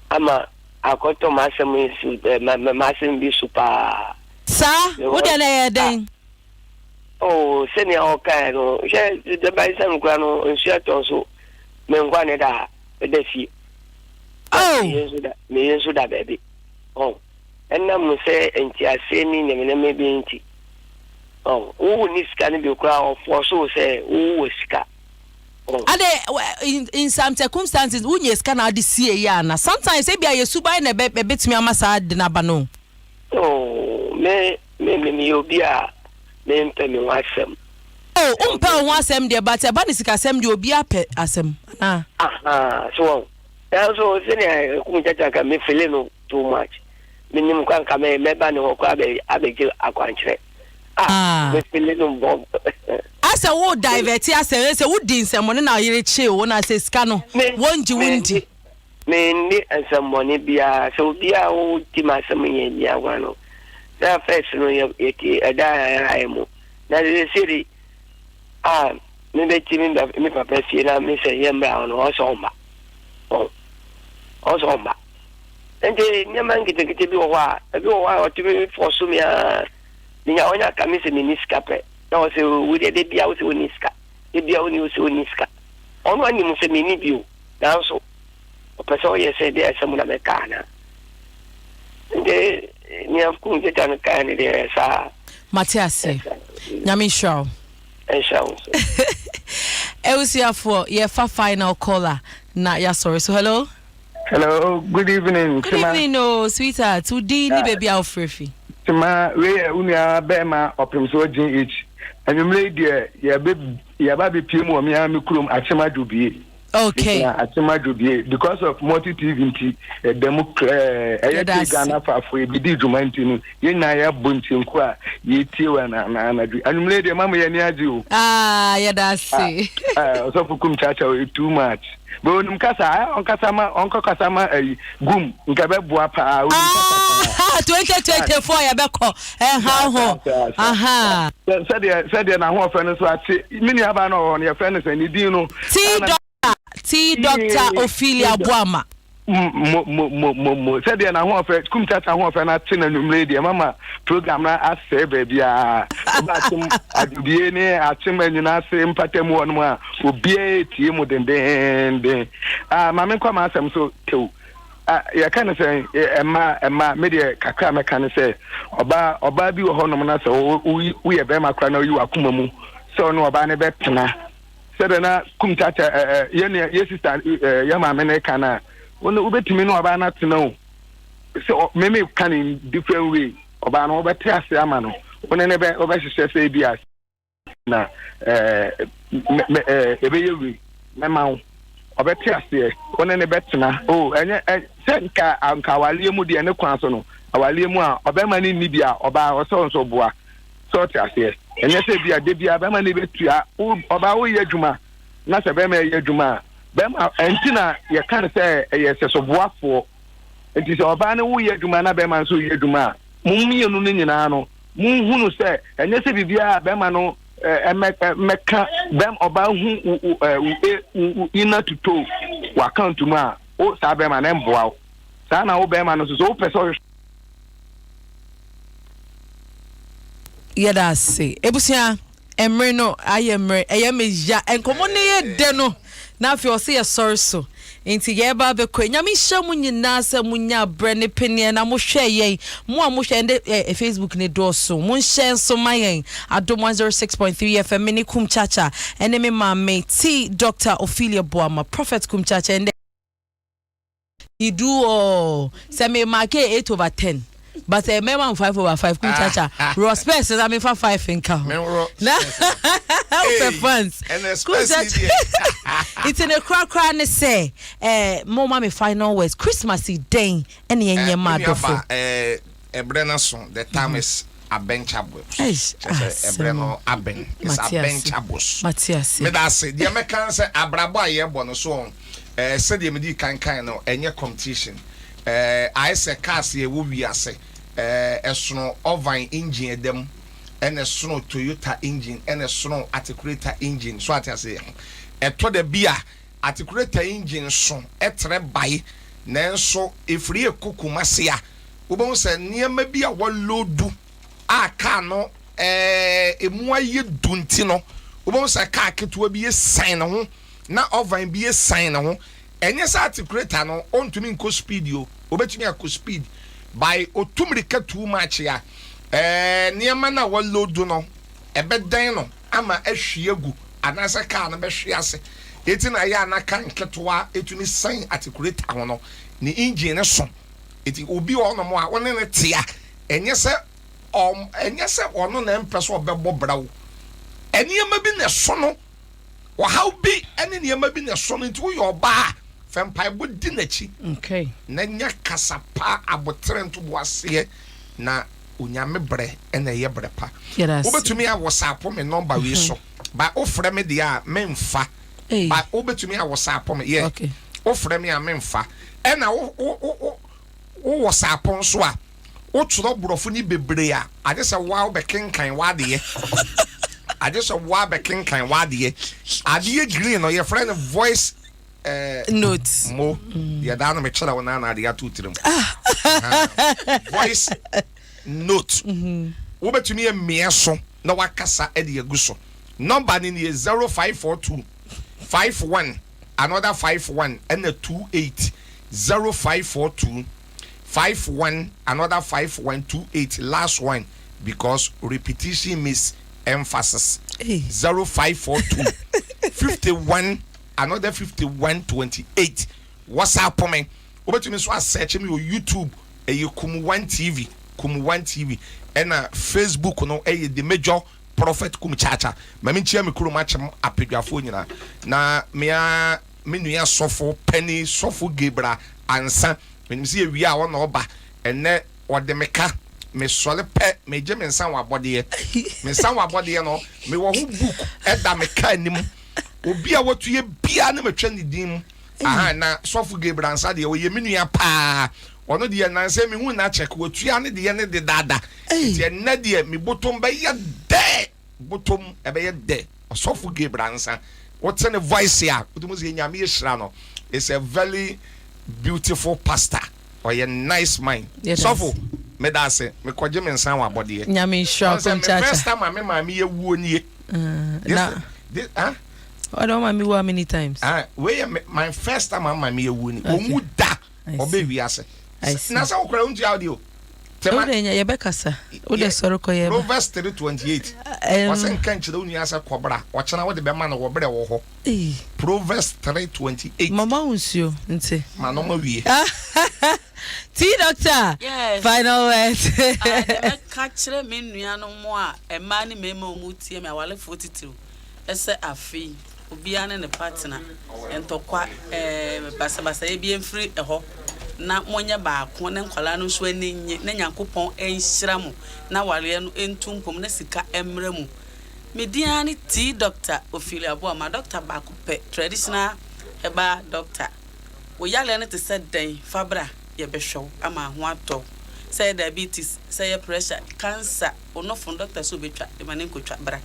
ama akɔtɔ m'asɛm yi so ɛ ma ma m'asɛm bi so paa. Saa? Wo deɛ no ɛyɛɛ dɛn? Oh, sɛnea ɔkae no, hwɛ dɛ by this time koraa no nsu atɔ nso me nkwa ne da ha, meda fie. Oh! Me yere nso da me yere nso da baabi. Oh, ɛnam sɛ nteaseɛ ne nneɛma bi nti. Oh, wo ni sika no bi koraa ɔfɔɔso wo sɛ wowɔ sika. Ade in in some circumstances wonya sika na ade sie yɛ ana sometimes ebi a yɛ suban na ɛbɛ ɛbɛtumi ama saa ade no aba no. Oh, me me me meyɛ obi a mempɛ me ho asɛm. Oh, wompɛ wo ho asɛm deɛ but ɛba ne sikasɛm deɛ obiara pɛ asɛm anaa. Ahaa, so wɔn. Nanso sɛnea ɛkum kyakya nka me fele no too much. Menim kwa nka me mɛba ne hɔ koraa abɛ abɛgye akwankyerɛ. Ah, me fele no bɔ. Asɛ wo divert asɛ sɛ wo di nsɛmɔne na ɔyere kyee wo na sɛ sika no wɔn gye wo ndi. Me nni nsɛmɔne biara sɛ obi a wo di m'asɛm yɛ ni agwa no na first no yɛ yɛ ti ɛda ayɛ mu na sɛ de a me bɛ ti me me papa fie na me sɛ yɛ mbra hɔ no ɔsɛ ɔmba ɔsɛ ɔmba nti nneɛma nketenkete bi wɔ hɔ a ebi wɔ hɔ a ɔtumi fɔ so me aa menya ɔnya ka me sɛ menni sika pɛ na ɔsɛ wo deɛ da bia wo sɛ wonni sika da bia wonni wo sɛ wonni sika ɔno anim sɛ menni bio nanso ɔpɛ sɛ ɔyɛ sɛ deɛ ɛsɛ mu na mɛka ana nti nea kum teta no kae no deɛ saa. Mate ase. Nyame nhyira wo. Nhyira wo nso. Abusuafoɔ yɛfa final caller na yɛasɔre so. Hello. Hello, good evening. Good evening, oh sweetheart. Wo din ne baabi a wofrɛ fi. Tema, wei yɛ wo nua bɛrima ɔpemsoɔ GH. Anwummerɛ yi deɛ yɛbɛ yɛba abɛpie mu wɔ me ara me kurom Akyem Adwobie. Okay. Gyina Akyem Adwobie because of multi TV nti ɛda mu klɛɛ ɛyɛ Yɛda tie ase. Ghana faafo ebi di dwuma nti no yɛn nyinaa yɛabɔ nkyenku a yɛtie wɔ ana ana anadwo. Anwummerɛ yi deɛ mama yɛn ani agye o. Ah, yɛda ase. Ah, ɔsɔfo kum kyakya o too much. Bɛ onim kasa a ɔnkasa ma ɔnkɔ kasa ma ayi gum nka bɛboa paa onim kasa paa. Ah, 2024 yɛbɛkɔ ɛha ho. Aha. Sɛdeɛ sɛdeɛ n'ahoɔfɛ no nso ate me nuabaa no ɔwɔ hɔ no yɛfrɛ no sɛ ne din no. T doctor T doctor Ophelia Boama. Mo mo mo mo mo sɛdeɛ n'ahoɔfɛ kum kyakya ahoɔfɛ no ate no anwummerɛ yi deɛ mama program no asɛe baabiara woba akyem adubie ne akyem anyina ase mpata mu hɔnom a obiara etie mu dendeenden ah ma menkɔ m'asɛm so tew ah yɛka ne sɛ ɛma ɛma me deɛ kakra mɛka ne sɛ ɔbaa ɔbaa bi wɔ hɔnom na sɛ woyɛ bɛrima koraa na woyi w'akoma mu sɛ ɔne ɔbaa no bɛtena. Sɛdeɛ na kum kyakya ɛ ɛ yɛ nua yɛ sista ɛ yɛ maame no ka no a, wo ne wobɛtumi ne ɔbaa no atena o. Sɛ ɔ me me ka no in different way, ɔbaa no wobɛte ase ama no, wo ne no bɛ wobɛhyehyɛ sɛ ebi a na ɛɛ mɛ mɛ ɛɛ ɛbɛyɛ wei mɛma wo. Ɔbɛte aseɛ, wo ne no bɛtena o. Ɛnyɛ ɛ sɛ nka nka awareɛ mu deɛ ne kwan so no, awareɛ mu a ɔbɛrima no nni bi a ɔbaa ɔsɛ ɔnso boa. Sɛ ɔte aseɛ? Ɛnyɛ sɛ bi a da biara bɛrima no bɛtua wo ɔbaa woyɛ adwuma na sɛ bɛrima yɛ adwuma a bɛrima ɛnti na yɛka no sɛ ɛyɛ sɛsoboafoɔ nti sɛ ɔbaa no woyɛ adwuma na bɛrima nso yɛ adwuma a mo mmienu no nyinaa no monhunu sɛ ɛnyɛ sɛ biribiara a bɛrima no ɛmɛka bɛm ɔbaa hu wo wo inner to toe wɔ account mu a wo saa bɛrima no ɛmboa wo saa na wo bɛrima no nso so wopɛ sɛ ɔhwehwɛ Yɛda ase. Ebusua, mmere no ayɛ mmerɛ. Ɛyɛ me ya. Nkɔmmɔ no yɛ dɛ no, na afei ɔse yɛsɔre so. Nti yɛreba abɛkɔ yi. Nyame nhyira mo nyinaa sɛ monya berɛ ne peneɛ na mohwɛ yɛn. Mo a mohwɛ ɛnde eh, Facebook ne dɔɔso. Monhyɛ nso ma yɛn. Adom 106.3 FM, me ne Kum Chacha ɛne me maame T. Dr. Ophelia Boama, Prophet Kum Chacha ɛndɛ. He do all sɛ me marke 8 over 10 but eh, mɛma mo 5 over 5 kum chacha raw spurs na mefa 5 nka ho na wopɛ fans kum chacha nti ne korakora ne sɛ eh, mo ma me final words Christmas yi dɛn ɛne ɛnyɛ ma adɔfo. Ɛbrɛ no aso, the time is abɛnkyabos. Kyerɛ sɛ ɛbrɛ no abɛn. It's abɛnkyabos. Mate ase. Meda ase. Deɛ mɛka ne sɛ abrabɔ a yɛrebɔ no so ɔn, ɛɛ sɛdeɛ medii kan kae no, ɛnyɛ competition. Ɛɛ ayɛ sɛ cars a ɛwɔ wiase, ɛɛ ɛsono Irvine engine ɛda mu, ɛna ɛsono Toyota engine, ɛna ɛsono articulator engine. So ate aseɛ? Ɛtɔ da bi a articulator engine so ɛtrɛ bae, nanso ɛfiri ɛkɔ Kumasi a, wobɛhu sɛ nneɛma bi a wɔaloodu a kaa no ɛmu ayɛ du nti no, wobɛhu sɛ kaa ketewa bi asian ne ho na oven bi asian ne ho. Ɛnyɛ sɛ articulator no ɔntumi nkɔ speed o, obɛtumi akɔ speed by ɔtu mmirika too much a, nneɛma no a wɔaloodu no ɛbɛdɛn no ama ahwie agu anaasɛ kaa no bɛhwe ase. Enti na ɛyɛ a na kaa nketewa tumi sian articulator ho no, ne engine no so. Enti obi wɔ hɔnom a wo ne no te a, ɛnyɛ sɛ ɔm ɛnyɛ sɛ ɔno na ɛmpɛ sɛ ɔbɛbɔ bra o. Nneɛma bi na ɛso no, ɔhaw bi ne nneɛma bi na ɛso no. Nti woyɛ ɔbaa a, fa mpaebɔ di n'akyi Okay. na nya kasa pa, aboterɛ, ntoboaseɛ, na Onyame brɛ na ɛyɛ brɛ pa. Yɛda ase. Wobɛtumi a wɔsapo me nɔmba wei so, but wofrɛ me deɛ a memfa. Ei. But wobɛtumi a wɔsapo me, yeah. Okay. Wofrɛ me a memfa. Ɛna wo wo wo wo wowɔ saapɔ nso a, wotwerɛ borɔfo no bebree a, agye sɛ woa wobɛkenkan w'adeɛ. Agye sɛ woa bɛkenkan w'adeɛ. Adeɛ green no yɛfrɛ no voice eh, Note. Mo, deɛ daa no mekyerɛ wo na na adeɛ ato tirim. Voice note. Wobɛtumi amia so na wakasa de agu so. Nɔmba no nie 0542 51 another 51 ɛna 28 0542 51 another 51 28 last one because repetition means emphasis 0542 51 another 51 28 WhatsApp me wobɛtumi nso asɛkye me wɔ YouTube ɛyɛ Kum One TV Kum One TV ɛna Facebook no ɛyɛ The Major Prophet Kum Chacha. Ma menkyia me kurom akyem apadwafoɔ nyinaa na me ara me nua sɔfo panin sɔfo Gabriel Ansa. Menim sɛ yɛwie a ɔna ɔba. Ɛnnɛ ɔde me ka. Mesɔre pɛ megye me nsa wɔ abɔdeɛ. Me nsa wɔ abɔdeɛ no mewɔ ho book ɛda me kaa anim. Obi a watuiɛ biara na matwa ne din mu. Aha na sɔfo Gabriel Ansa deɛ ɔyɛ me nua paa. Ɔno deɛ nansa yi mehu no akyɛ watua ne deɛ ne dedaada. Nti ɛnnɛ deɛ me botom bɛyɛ dɛ botom ɛbɛyɛ dɛ ɔsɔfo Gabriel Ansa wote ne voice a wotumi sɛ Nyame ahyira no is a very beautiful pastor ɔyɛ nice man sɔfo meda ase mekɔgye me nsa wɔ abɔdeɛ Nyame nhyira wo Ɔn sɛ me Kumchacha. first time a me maame yɛ wuo nie this, na this, huh? ɔde wo maame wu how many times? Ah, wei yɛ me, my first time a me maame yɛ wuo ni Okay. ɔnwu da I ɔbɛ see. wiase I see. na sɛ wokora wontua wo deɛ o. Tema. Wode nya yɛbɛkasa. Wode sɔre kɔ yɛba. Proverbs 3:28. Ɔsɛ nka nkyerɛ wo nua sɛ kɔbra, ɔkyena wode bɛma no wɔ berɛ wɔ hɔ. Proverbs 3:28. Mama wo nsuo nti. Ma nom awie. Tea doctor. Yes. Final words. Ah, deɛ mɛka kyerɛ me nuanom a mmaa ne mmarima a wɔtie me awalefoɔ titiriw sɛ afe yi obiara ne ne partner ntɔkwa ɛɛ basabasayɛ bi mfiri ɛhɔ na monyɛ baako ne nkwadaa no nso ani nnye na Nyankopɔn nhyira mo na awareɛ no ntu mpom na sika mmra mu. Me din ara ne Tea Doctor Ophelia Boamah, doctor baako pɛ, traditional herbal doctor. Wo yareɛ no te sɛ dɛn? Fa bra, yɛbɛhwɛ wo ama ho atɔ wo. Sɛ ɛyɛ diabetes, sɛ ɛyɛ pressure, cancer, wo nofo no doctor sɛ obɛtwa, ma no nkɔtwa, bra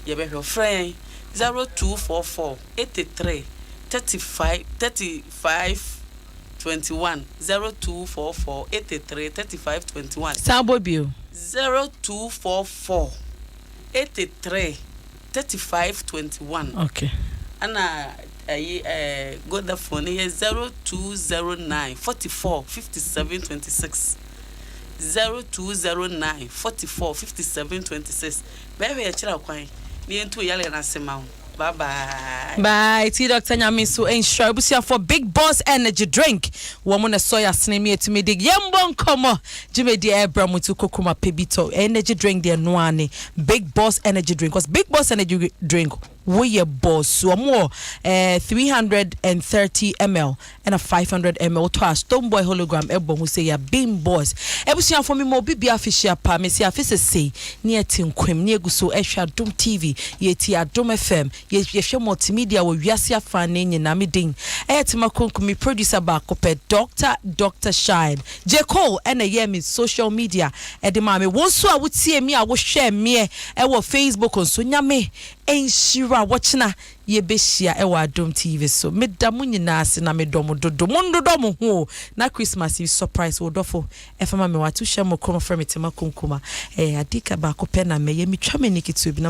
yɛbɛhwɛ wo. Frɛ yɛn 0244 83 35 35 21, 0244 83 35 21. San bɔ bio. 0244 83 35 21. Okay. Ɛna ɛyi ɛɛ Vodafone no yɛ 0209 44 57 26. 0209 44 57 26. Bɛhwɛ yɛkyerɛ kwan na yɛntu yare no ase ma wo. Bye bye. Bye ti Doctor Nyame so nhyira abusuafoɔ Big Boss Energy Drink wɔn na ɛsɔ yɛ asene mi etumi de yɛn bɔ nkɔmɔ dwumadi ɛbrɛ mo ti kokoma pɛ bi tɔ energy drink deɛ noa ne Big Boss Energy Drink cause Big Boss Energy Drink woyɛ boss wɔn wɔ eh, 330 ml ɛna 500 ml wotɔ a Stone Boy hologram ɛbɔ ho sɛ yɛ Big Boss abusuafoɔ mi ma obi bi afihyia pa mesi afi sese ne ɛte nkwam ne egu so ɛhwɛ Adom TV yɛti Adom FM yɛhwɛ multimedia wɔ wiase afa ne nyinaa me din ɛyɛ Tema Konku me producer baako pɛ Doctor Doctor Shine J Cole ɛna ɛyɛ me social media ɛde maa me wo nso a wotie mi a wohwɛ meɛ ɛwɔ Facebook nso Nyame nhyira wɔkyena yɛbɛhyia ɛwɔ Adom TV so. Meda mo nyinaa ase na medɔ mo dodo. Monnodɔ mo ho o. Na Christmas yi surprise wo dɔfo ɛfa ma me wato hyɛ mo krom frɛ me Tema Kunkuma. Ɛyɛ adika baako pɛ na mɛyɛ metwa m'ani ketewa bi na.